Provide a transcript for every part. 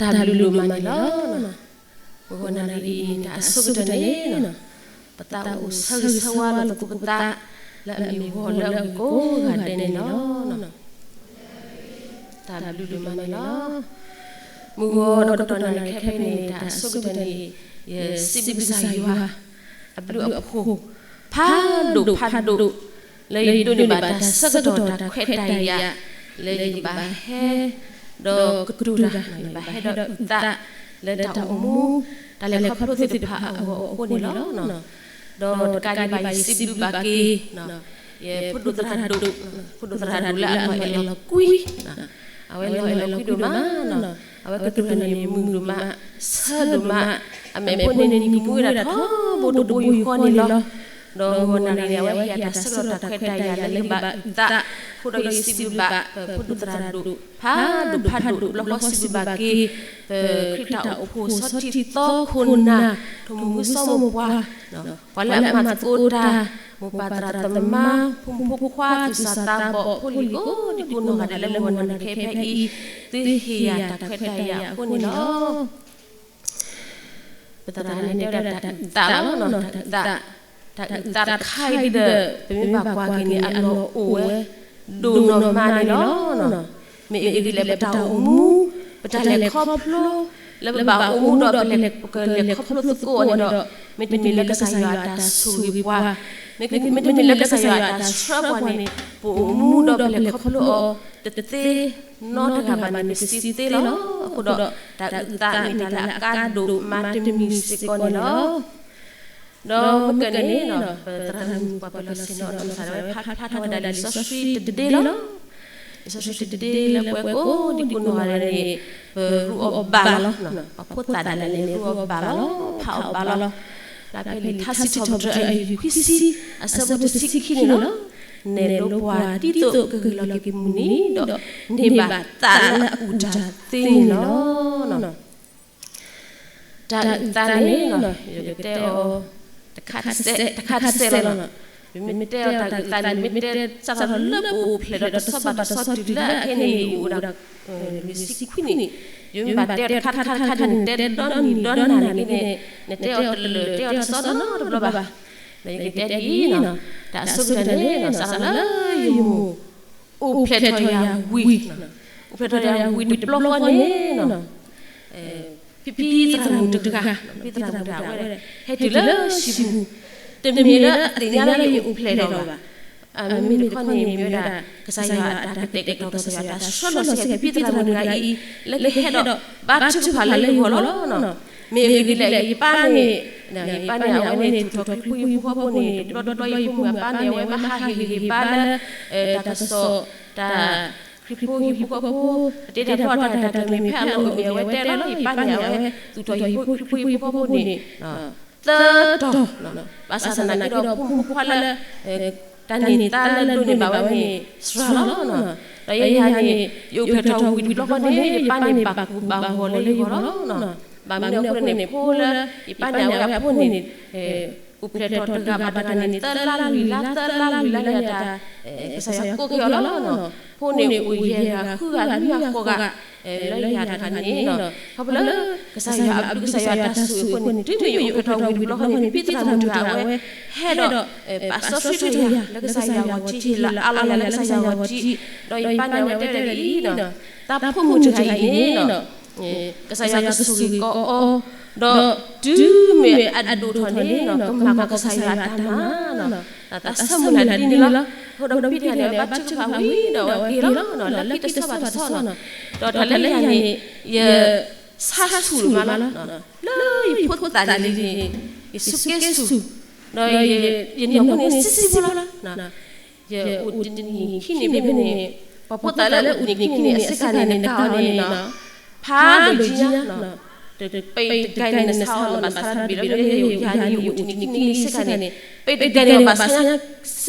တၢ်ဘျုးဒိၣ်မးန့ၣ်လီၤ. မုၢ်ဂီၤနၣ်ရံၣ်အံၤ တၢ်အဆိကတၢၢ်န့ၣ် ပသးအိၣ်ဆၢဂ့ၤဆၢဝါလိာ်သကိးပသး လၢအမ့ၢ်ဂီၤလၢအဂ့ၤကိးဂၤဒဲးန့ၣ်လီၤ. တၢ်ဘျုးဒိၣ်မးန့ၣ်လီၤ. မုၢ်ဂီၤဒီးကတီၢ်နၣ်ရံၣ်ခဲဖဲန့ၣ် တၢ်အဆိကတၢၢ်န့ၣ် ယစံးဘျုးကစၢ်ယွၤ အဘျုးအဖှိၣ် ဖးဒိၣ်ဖးဒိၣ် လၢယဒိးန့ၢ်ဘၣ်တၢ်ဆၢကတီၢ်တၢ်ခွဲးတၢ်ယာ် လၢယကဘၣ်ဟဲ ဒီးကတိၤတၢ် ယဘၣ်ဟဲဒီးအုၣ်သး လၢတၢ်အိၣ်မူ တၢ်လဲၤခီဖျိသ့ၣ်တဖၣ်အဂီၢ်အဃိန့ၣ်လီၤ. ဒီးတကးဒံးဘၣ်ယစံးဘျုးဘၣ်က့ၤ ယဖိဒိၣ်သရၣ်ဒိၣ် ဖိဒိၣ်သရၣ်ဒိၣ်လၢအလီၤအဲၣ်လီၤကွံ အဝဲလီၤအဲၣ်လီၤကွံဒိၣ်မး အဝဲကတိၤတၢ်န့ၣ်မုာ်ဒိၣ်မး ဆၢဒိၣ်မး အမဲာ်ဖိန့ၣ်နံၤကမှံဝဲဒၣ်ထီဘိတဘိယူၢ်ဃီန့ၣ်လီၤ. ဒီးမုၢ်ဂီၤနၣ်ရံၣ်န့ၣ် အဝဲဟ့ၣ်ယၤတၢ်ဆၢကတီၢ်တၢ်ခွဲးတၢ်ယာ်လၢယဘၣ်အုၣ်သး အဃိဒီးယစံးဘျုးဘၣ် ပဖိဒိၣ်သရၣ်ဒိၣ် ဖးဒိၣ်ဖးဒိၣ် တဘျီဃီစံးဘျုးဘၣ်က့ၤ ပခရံာ်တၢ်အိၣ်ဖှိၣ်ဆီထံသီခိၣ်နၢ် ထိၣ်မူမူစီမိၢ်ပှၢ် ပှၤလၢအမၤသကိးတၢ် မိၢ်ပၢ်သရၣ်သမါ ဖိမုၣ်ဖိခွါသူၣ်စၢ်သးဘီၣ် ဖိလံၤကိးဒံကိးနီၢ်ဂၤဒဲးလၢမုၢ်ဂီၤနၣ်ရံၣ်ခဲဖဲအံၤ သုဟ့ၣ်ယၤတၢ်ခွဲးတၢ်ယာ်အဃိန့ၣ်လီၤ. ပသရၣ်န့ၣ်တဲဝဲဒၣ်တၢ်အုၣ်သးလီၤ. တၢ်အုၣ်သး တၢ်အုၣ်သးတခါအံၤဒီး ပမ့ၢ်ဘၣ်ကွၢ်က့ၤန့ၣ် အလီၢ်အိၣ်ဝဲ ဒိၣ်နီၢ်မးန့ၣ်လီၤ. မ့ၢ်အဂ့ၢ်ဒ်လဲၣ် ပတၢ်အိၣ်မူ ပတၢ်လဲၤခီဖျိ လၢပဘၣ်အိၣ်မူဒီးပလဲၤ ပကလဲၤခီဖျိသကိးအီၤန့ၣ်ဒီး မ့တမ့ၢ်လၢကစၢ်ယွၤအတၢ်ဆိၣ်ဂ့ၤပှၤ မ့တမ့ၢ်လၢကစၢ်ယွၤအတၢ်ဆှၢပှၤန့ၣ် ပအိၣ်မူဒီးပလဲၤခီဖျိအီၤ တသ့နီတဂၤဘၣ်န့ၣ် ပစံးသ့လီၤ. အဃိဒီး တၢ်အုၣ်သးမ့ၢ်တၢ်လၢအကါဒိၣ်မးတမံၤစ့ၢ်ကီးန့ၣ်လီၤ. ဒီးမ့ၢ်ကဲန့ၣ် ပသရၣ်မုၣ်ပှၤပၢၤလီၢ်ဆ့ၣ်နီၤ နီၢ်စၢ်ဒၣ်ဝဲ ဖျါထီၣ်ဝဲဒၣ်လံာ်စီဆှံတဒ့လီၤ. လံာ်စီဆှံတဒ့လၢပဝဲကိးဒံကိးနီၢ်ဂၤဒဲးန့ၣ် ပရူးအီၤဘၣ်လီၤ. ပှၤဖိသၣ်ဒၣ်လဲာ်န့ၣ် ရူးအီၤဘၣ်လီၤ ဖးအီၤဘၣ်လီၤ. လၢဖဲလံာ်ထါစံးထီၣ်ပတြၢၤအယုၢ်ခွံဆံ အဆၢဖိတဆံခံန့ၣ်လီၤ. နဲၣ်လိပှၤဒ်သိးကဂ့ၢ်လီၤက့ၤမုၢ်နံၤဒီး န့ၢ်ဘၣ်သးလၢအအုၣ်တၢ်သ့န့ၣ်လီၤ. တၢ်အုၣ်သးန့ၣ် ယကတဲအီၤ တခါတစဲး တခါတစဲးလီၤ. ပမ့ၢ်တဲအီၤတၢ်အုၣ်သးန့ၣ် မ့ၢ်တဲစးထီၣ်လၢပအိၣ်ဖျဲၣ်ဒီးတဆီဘၣ်တဆီတုၤလၢအခဲအံၤန့ၣ် ယအိၣ်ဝဲဒၣ် လွံၢ်ဆံခွံနံၣ်, ယမ့ၢ်ဘၣ်တဲတခါတခါတခါန့ၣ် နတဲဒီနံၣ်ဒီနၤန့ၣ်က့န့ၣ် နတဲအီၤတလၢာ်တဲအီၤတဆီနီတဘျီဘၣ်. ဒီးယကတဲဒ်အံၤ, တၢ်အဆိကတၢၢ်န့ၣ် စးထီၣ်လၢယမိၢ် အိၣ်ဖျဲၣ်ထီၣ်ယၤဝံၤ, အိၣ်ဖျဲၣ်ထီၣ်ယၤဝံၤတဘျီဃီန့ၣ် ဖံဖံသရၣ်မုၣ်တဂၤ, ဖံဖံသရၣ်မုၣ်တဂၤဝဲ ဟဲတုၤလၢဟံၣ်ပူၤ, တမ့ၢ်လၢအသ့ၣ်ညါလၢယအိၣ်ဖျဲၣ်ထီၣ်ဘၣ်. မ့မ့ၢ်တခီန့ၣ် မ့ၢ်ဝဲဒၣ် ကစၢ်ယွၤအတၢ်ကတဲာ်ကတီၤ ကစၢ်ယွၤအတၢ်ဆှၢလီၤစ့ၢ်ကီး ဖံဖံသရၣ်မုၣ်တဂၤအံၤ လၢကဟဲဒီးဘါထုကဖၣ်လၢယဂီၢ်လီၤ. မ့ၢ်အဂ့ၢ်ဒ်လဲၣ် ယပၢ်န့ၣ်, ယပၢ်န့ၣ် အဝဲန့ၣ် သူၣ်ထီၣ်ခရံာ်ဖိဟံၣ်ဖိဃီဖိန့ၣ် တဘျီတဘျီ ယဖိမုၣ်အပၢ်န့ၣ် အဝဲမ့ၢ်ဟးဟ့ၣ်ဂံၢ်ဟ့ၣ်ဘါလၢ တၢ်ကစီၣ် တၢ် ခရံာ်ဖိဟံၣ်ဖိဃီဖိ ပတဲတၢ်ဖီတၢ်တၢ်ကျဲၤမ့ၢ်ဖဲအလီၢ်အိၣ်န့ၣ် အဝဲတဲလီၤ ယပၢ်န့ၣ် အဝဲ သူၣ်ထီၣ်ဟံၣ်ဖိခရံာ်ဖိဟံၣ်ဖိဃီဖိန့ၣ် သၢတီၤ, ဘၣ်ဆၣ်သနာ်က့ဒီး ဖိမုၣ်ဖိခွါလၢ တၢ်န့ၢ်သါလၢဒိးန့ၢ်ဘၣ်ဝဲန့ၣ် စှၤလီၤ. ဒီးယဲယၤန့ၣ် ယအိၣ်ဖျဲၣ်ထီၣ်ဝံၤတဘျီဃီန့ၣ် ယပၢ်န့ၣ်ဘၣ်ကူဘၣ်ဂီၤလၢယဂီၢ်လီၤ. ဘၣ်မနုၤအဃိန့ၣ် ဖိလၢ ယပၢ်န့ၣ် အဝဲအဖိန့ၣ် အိၣ်ဖျဲၣ်ထီၣ်တဂၤဘၣ်တဂၤန့ၣ် သၢလါလွံၢ်လါ သၢလါလွံၢ်လါန့ၣ် တၢ် ကစၢ်ယွၤကိးက့ၤအီၤလီၤ. ဖိန့ၣ်အိၣ်ယဲၢ်ဂၤ ဃုဂၤ လွံၢ်ဂၤ ဃိးဂၤ လၢယၤတဂၤန့ၣ် ခီဖျိလၢ ကစၢ်ယွၤအဘျုး ကစၢ်ယွၤတၢ်ဆိၣ်ဂ့ၤအဃိန့ၣ် တုၤမ့ၢ်ယအိၣ်ဖျဲၣ်ထီၣ်ဝံၤတဘျီဃီန့ၣ် ဖံဖံသရၣ်မုၣ်တဂၤ အဝဲဟဲဒီး ပာ်စီဆှံထီၣ်ယၤ လၢကစၢ်ယွၤအဂီၢ်ထံး ဟ့ၣ်လီၤအးလီၤယၤလၢကစၢ်ယွၤအဂီၢ်ထံး ဒီးယပၢ်န့ၣ် အဝဲတဲဝဲဒ်အံၤ တၢ်ဖိမုၣ်တဂၤအံၤန့ၣ် ကစၢ်ယွၤကဆိၣ်ဂ့ၤကအီၤ, ဒီးတုၤမ့ၢ်အဒိၣ်ထီၣ်န့ၣ် ကမၤကီကစၢ်ယွၤအတၢ်မၤ, တၢ်သးဆၢမုၢ်လၢ်ဒ်န့ၣ်လီၤ. အဃိဒီးဖံဖံတဂၤန့ၣ် အဝဲဘါထုကဖၣ်ဝံၤဒီးအဝဲက့ၤလီၤ, လၢခံတဆီဘၣ်တဆီနီၤ, ဒီးတၢ်လၢယၤန့ၣ် ယဆါဆူၣ်မးလီၤ, လၢယဖိသၣ်လံၤန့ၣ် ယဆူးက့ဆူၣ်, ဒီးယနီၢ်ခိန့ၣ် ဆံးဆံးဖိလီၤ. ယအိၣ်တနံၣ်ခံနံၣ်ဖဲန့ၣ်, ပှၤဖိသၣ်လၢအိၣ်တနံၣ်ခံနံၣ်န့ၣ် အစ့ၢ်ကီးန့ၣ် နကးအီၤန့ၣ်နီၤ, ဖးဒိၣ်ကံညါ, ပှၤတဂၤန့ၣ် နဆါအီၤ နဘၣ်ဆါတဘ့ၣ်လီၤ, ယၤန့ၣ် ယအိၣ်တနံၣ်ခံနံၣ်စ့ၢ်ကီးန့ၣ် ပှၤတဂၤန့ၣ် ဘၣ်ဆါညါစ့ၢ်ကီးခံဘ့ၣ်သၢဘ့ၣ်ညါနီၤ, စ့ၢ်ကီးန့ၣ် ဆံးဆံးဖိလီၤ. ယအိၣ်ဒီးယဘ့ၣ်ဒီးယဃံ, ဒီးယဖံးန့ၢ်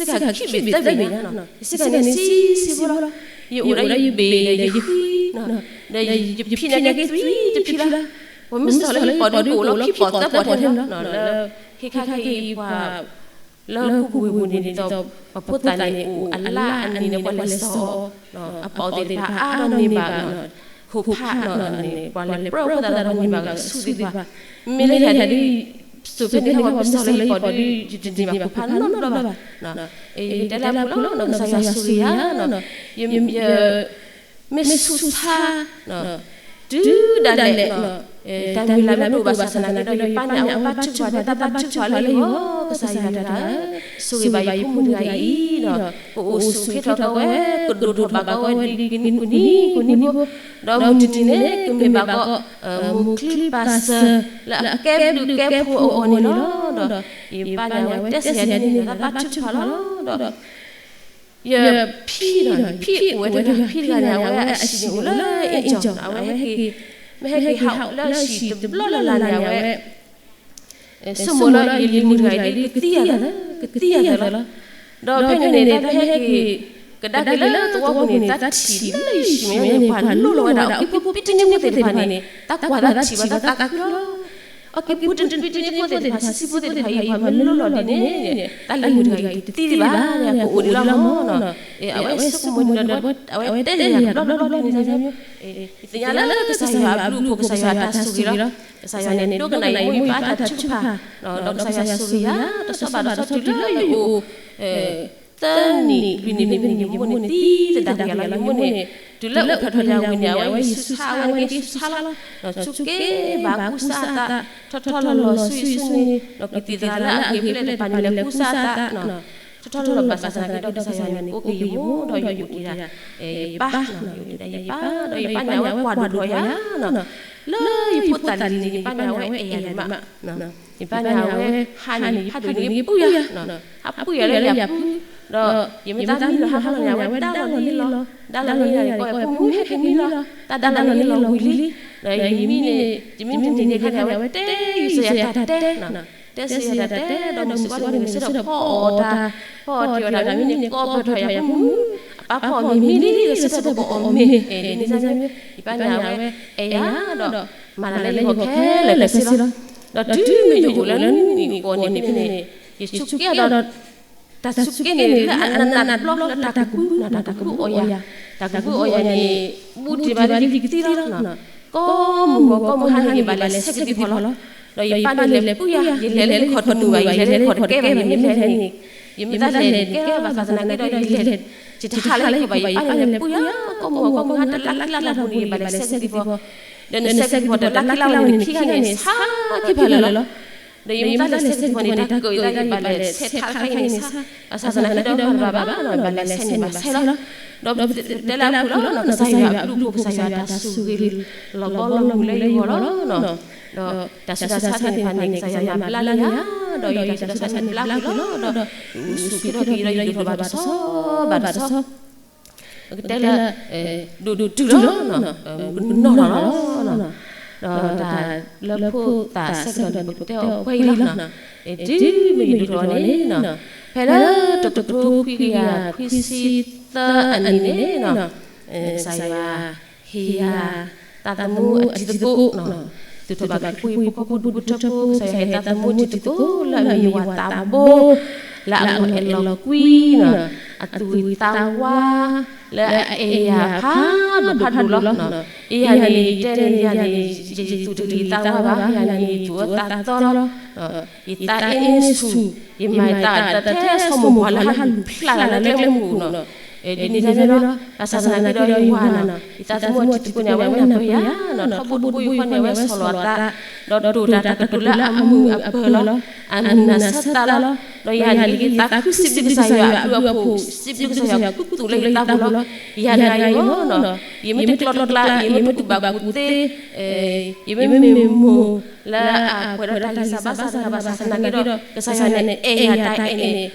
က့ၤသွံၣ်တဖံးလီၤ. ပှၤမ့ၢ်စးထီၣ်လၢယပီၢ်ဒုးကအိၣ်လီၤခံပီၢ်သၢပီၢ်န့ၣ်လီၤ, လၢဟံးခါခဲအံၤပှၤ လၢဟီၣ်ခိၣ်ဝ့ၢ်ပူၤန့ၣ် ဒ်သိးပှၤဖိသၣ်န့ၣ် အိၣ်အလါအနံၤလၢပှၤလဲၤစိာ်အီၤ, အပီၢ်သ့ၣ်တဖၣ်အါထီၣ်န့ၢ်ဘၣ်နီၤ, ခိၣ်ဖးန့ၣ် ပှၤလဲၤပြၢဖိသၣ်ဒီးပှၤန့ၢ်ဘၣ်က့ၤဆူၣ်သ့ၣ်တဖၣ်, မ့ၢ်လၢယၤဒ် စိၤဖဲန့ၣ်ဟဲဝဲပစီလၢယပီၤဒီး ယတန့ၢ်ဘၣ်ခိၣ်ဖးနီတဘျီဘၣ်. ယတဲလၢအပူၤလီၤ ကစၢ်ယွၤဆိၣ်ဂ့ၤယၤ, ယ မ့ၢ်ဆူၣ်ဆါ တုၤဒၣ်လဲာ် တၢ်မုၢ်လၢ်မ့ၢ်တအိၣ်ဘၣ်ဆၣ်သနာ်က့ဒီး ယပၢ်န့ၣ်အဝဲဘါထုကဖၣ် တဲတၢ်ဘါထုကဖၣ်လၢယဂီၢ် ကစၢ်ယွၤတဂၤဧၢ, ဆိၣ်ဂ့ၤဘၣ်ယဖိမုၣ်တဂၤအံၤဒီး ကအိၣ်ဆူၣ်အိၣ်ချ့ထီၣ်က့ၤဝဲ ကဒိၣ်ထီၣ်ဘၣ်က့ၤဝဲဒ်ကိးနံၤကိးနံၤဖိ, ဒီးမုၢ်တနံၤန့ၣ် ကမ့ၢ်ဘၣ်ကီး မိၢ်ချံပၢ်စၢၤ လၢအကဲဘျုးကဲဖှိၣ်အဂီၢ်န့ၣ်လီၤ. ဒီးယပၢ်န့ၣ် အဝဲတဲစ့ၢ်ကီးန့ၣ် တၢ်ဘါထုကဖၣ်လီၤ. ဒီး ယဖံဒီး ဖံအိၣ်ဝဲတဂၤ ဖံတဂၤန့ၣ် အဝဲအဟံၣ်န့ၣ်အိၣ်လၢအ့ၣ်ကၠီၤ အဝဲဟဲက့ၤ မ့ၢ်ဟဲက့ၤဟးအိၣ်လၢအဟံၣ်တဘျီလၢ်လၢ်န့ၣ် အဝဲ ဆိကမိၣ်လၢယလံၤမုၣ်တဂၤအံၤဒ်ကသံယၤသၢ ကသံယၤသၢလီၤ. ဒီးဖဲန့ၣ်န့ၣ် တၢ်ဟဲက့ၤ ကဒါက့ၤလၢသဝီပူၤန့ၣ် တၢ်ထံၣ်လၢယဟံၣ်မဲာ်ညါန့ၣ် ပှၤလိၣ်လီၤဝဲဒၣ် အီၣ်က့ၤပူပံတန့ၢ်ဖိသ့ၣ်တဖၣ်န့ၣ် တၢ်ကွၢ်တၢ်ထံၣ်ဘၣ်တၢ်သးခုလီၤ. အီၣ်က့ၤပူပံတန့ၢ်ဖိသ့ၣ်တဖၣ် ဆံးဆံးဖိသ့ၣ်တဖၣ်အံၤ ပှၤမ့ၢ်လိၣ်လီၤဒ်န့ၣ် တၢ်လံၤမုၣ်တဂၤအံၤတသံဒံးဘၣ်န့ၣ် ကအိၣ်ဒံးလီၤမၢ်နီၤ. အဝဲဆိကမိၣ်ဒီး အဝဲတဲယၤတဘျီဘျီဘျီန့ၣ် ယသ့ၣ်ညါလၢကစၢ်ယွၤအဘျုးအဖှိၣ် ကစၢ်ယွၤတၢ်ဆိၣ်ဂ့ၤလီၤ. ကစၢ်ယွၤန့ၣ်ဒိကနၣ်ယမိၢ်ယပၢ်တၢ်ထုကဖၣ် ဒီးကစၢ်ယွၤဆိၣ်ဂ့ၤယၤ တဆီဘၣ်တဆီတုၤလၢယအိၣ် သၢနံၣ်လွံၢ်နံၣ်မ့ၢ်န့ၣ် ယမိၢ်န့ၣ်သံသဒၣ်ကွံာ်ယၤလီၤ. ယမိၢ်န့ၣ် တုၤလၢအိၣ်ဖျဲၣ်ထီၣ်ယၤဝံၤန့ၣ် အဝဲယဆူၣ်ဆါဝဲန့ၣ် က့ၤဆူၣ်ဆါလီၤ. ဆူၣ်က့ၤဘၣ်ကူစါအသး ထီၣ်ထီၣ်လီၤလီၤဆူၣ်ဆူၣ်န့ၣ် ဒီးကသံၣ်သရၣ်လၢအဂ့ၤဖဲလဲၣ်တဖၣ်န့ၣ် လဲၤကူစါအသး ထီၣ်ထီၣ်လီၤလီၤဘၣ်ဆၣ်သနာ်က့ဒီး ကစၢ်ယွၤန့ၣ် ကအိၣ်က့ၤယမိၢ်ဒီးယအိၣ်ဒံးဒၣ် ယပၢ် ယအိၣ်ဒံးဒၣ်ယပၢ် ဒီးယပၢ်န့ၣ် အဝဲကွၢ်ဒိၣ်ထီၣ်ယၤ လၢယဖိသၣ်လံၤန့ၣ် ယပၢ်န့ၣ် အဝဲအဲၣ်ယၤဒိၣ်မး. ယပၢ်န့ၣ် အဝဲဟးန့ၣ် ယဖးဒိၣ်န့ၣ် ပူယၤ ဟးပူယၤလၢယၤပူ ဒီးယမ့ၢ်သးမံလီၤဟးဖီလီၤန့ၣ် အဝဲဒါလီၤလံလီၤ ဒါလီၤလံလီၤန့ၣ် ကိးဝဲမုၢ်ဟဲက့ၤမံလီၤ တၢ်ဒါလီၤလံလီၤဝံၤလံ ဒီးယမံန့ၣ် ယမ့ၢ်မုၢ်နံၤန့ၣ်ခါန့ၣ် အဝဲတဲယစၢၤယၤတၢ်တဲ တဲစၢၤယၤတၢ်တဲ ဒီးမုၢ်စ့ၢ်ကီးန့ၣ် မ့ၢ်ဆၢထၢၣ်ဖီအီၣ်တၢ် ဖီအီၣ်တ့ၢ်အီၣ်တၢ် မ့မ့ၢ်န့ၣ် ကိးဖၢၣ်ထီၣ်ယၤဖိမုၣ် အပၢ်ဖီအီၣ်မ့ၤမံလံ ဆၢထၢၣ်ပကအီၣ်မ့ၤ ဒ်န့ၣ်န့ၣ် ယပၢ်န့ၣ် အဝဲအဲၣ်ယၤဒီး မၤတၢ်လၢယဂီၢ်ခဲလၢာ်ခဲဆ့လီၤ. ဒီးတုၤမ့ၢ်ယအိၣ်လၢနွံနံၣ်ဃိးနံၣ်ဖဲန့ၣ်န့ၣ် ယဆူၣ်က့ၤဒီး တၢ်ဆူၣ်က့ၤန့ၣ် လၢအနးနးတဘျီလၢတၢ်ကဘု တၢ်ကဘုအီၣ်ယၤ တၢ်ကဘုအီၣ်ယၤန့ၣ် ဘူးတ့ၢ်ဘၣ်လၢယကသံလီၤ. ကိးမုၢ်ဂီၤကိးမုၢ်ဟါန့ၣ် ယဘၣ်လဲၤဆဲးကသံၣ်ဖီလီၤ. ဒီးယပၢ်န့ၣ်လဲၤပူယၤ ယလဲၤလၢယခီၣ်တနုာ်ဘၣ် ယလဲၤလၢယခီၣ်တကဲဘၣ် ယမ့ၢ်လဲၤန့ၣ် ယမ့ၢ်သးလဲၤန့ၣ်ကဲဘၣ်ဆၣ်သနာ်က့ဒီး ယလဲၤ ယတဟးလၢယခီၣ်ဘၣ် ယပၢ်န့ၣ်လဲၤပူယၤ ကိးမုၢ်ဂီၤကိးမုၢ်ဟါ တလါခံလါတၢ်ပူၤန့ၣ် ယဘၣ်လဲၤဆဲးကသံၣ်ဖီ ဒီးနဆဲးကသံၣ်ဖီတလါခံလါဝဲန့ၣ် နခံဂၤန့ၣ် ဆါခံဖးလၢာ်လီၤ. ဒီးယမ့ၢ်သးလဲၤဆဲးကသံၣ်ဖီန့ၣ် တၢ်ကၢၣ်အံၤတၢ်ယဘၣ်လဲၤဆဲးထါတခါအံၤန့ၣ် ဆါ ဘၣ်ဆၣ်သနာ်က့ဒီး မၤတဘၣ်ဘၣ် ဘၣ်လဲၤဆဲးန့ၣ်ဘၣ်ဆဲးလီၤ. ဒီးတဲလၢအပူၤလီၤ ကစၢ်ယွၤအဘျုးအဖှိၣ် ကစၢ်ယွၤတၢ်ဆိၣ်ဂ့ၤ လီၤဘီလီၤမုၢ်လၢယဂီၢ်လီၤ. ဒီးတၢ်ဆူးတၢ်ဆါသ့ၣ်တဖၣ်န့ၣ် ကစၢ်ယွၤဘျါလံယၤ ဒီးယတၢ်ဆူးတၢ်ဆါန့ၣ်ဘျါလံလီၤ. ဒီး ဆူၣ်က့ၤထီၣ်က့ၤဒီးယဒိၣ်ထီၣ်ဘၣ်တဆီဘၣ်တဆီ ပကတဲလၢ ဒိၣ်ဒိၣ်တုာ်လီၤ မုၢ်ကနီၤလီၤလီၤ. ဒီးတၢ်လၢဖိသၣ်ဆၢကတီၢ်န့ၣ်ပကတဲအီၤကွဲးအံၤလီၤ. တုၤမ့ၢ်ယဒိၣ်ထီၣ်န့ၣ် ဖဲလၢတကထိခွံကယၤခွံဆံသၢအနံၣ်န့ၣ် ကစၢ်ယွၤ ဟ့ၣ်ယၤ သးသမူအတံၤသကိး သူၣ်ထီၣ်ဘၣ်ခရံာ်ဖိအဖီခိၣ်ဒူၣ်ဖိထၢဖိ ကစၢ်ယွၤဟ့ၣ်သးသမူအတံၤသကိး လၢအမ့ၢ်ဝၤသးဘိ လၢအလီၤအဲၣ်လီၤကွံ အသူၣ်ဝံၤသးဝါ လၢအအဲၣ်ယၤဖးဒိၣ်ဖးဒိၣ်လီၤ. ယၤန့ၣ် ယတဲန့ၣ် ယၤန့ၣ် ယသူၣ်တလံၤသးဝါဘၣ် ယၤန့ၣ် ယသူၣ်အၢသးသီလီၤ. ယသးအ့န့ဆူၣ် ယမၤယသးတၢ်ထဲဆိကမိၣ်ပှၤလၢဟးလူၤဖျါလၢကျဲမုၢ်ပူၤနီၤ ဒ်န့ၣ်ဒ်န့ၣ်လီၤ. ဘၣ်ဆၣ်သနာ်က့ဒီးယွၤနီၤ ယသးသမူအတံၤသကိးန့ၣ် အဝဲနၢ်ပၢၢ်ယၤနီၤ ထီဘိတဘိယူၢ်ဃီန့ၣ် အဝဲဆီၣ်လီၤအသး ဒီးတိာ်တၢ်တၢ်ကတိၤလၢအမုာ်အပၢၢ်လီၤ အမုာ်နၢ်ဆၢသးလီၤ. ဒီးယၤန့ၣ် ယသးခုစံးဘျုးကစၢ်ယွၤအဘျုးအဖှိၣ် စံးဘျုးကစၢ်ယွၤခူသူၣ်လၢယသးပူၤလီၤ. ယၤန့ၣ်အံၤနီၤ ယမ့ၢ်တကျီတကျါ ယမ့ၢ်တကူၣ်ဘၣ်ကူၣ်သ့ ယမ့ၢ်မ့ၢ်မိၢ်လၢအပှဲၤဒီးတၢ်ဂံၢ်စၢ်ဘါစၢ်တဂၤဘၣ်ဆၣ်သနာ်က့ဒီး ကစၢ်ယွၤန့ၣ် အဲၣ်ယၤတၢ်အဲၣ်န့ၣ်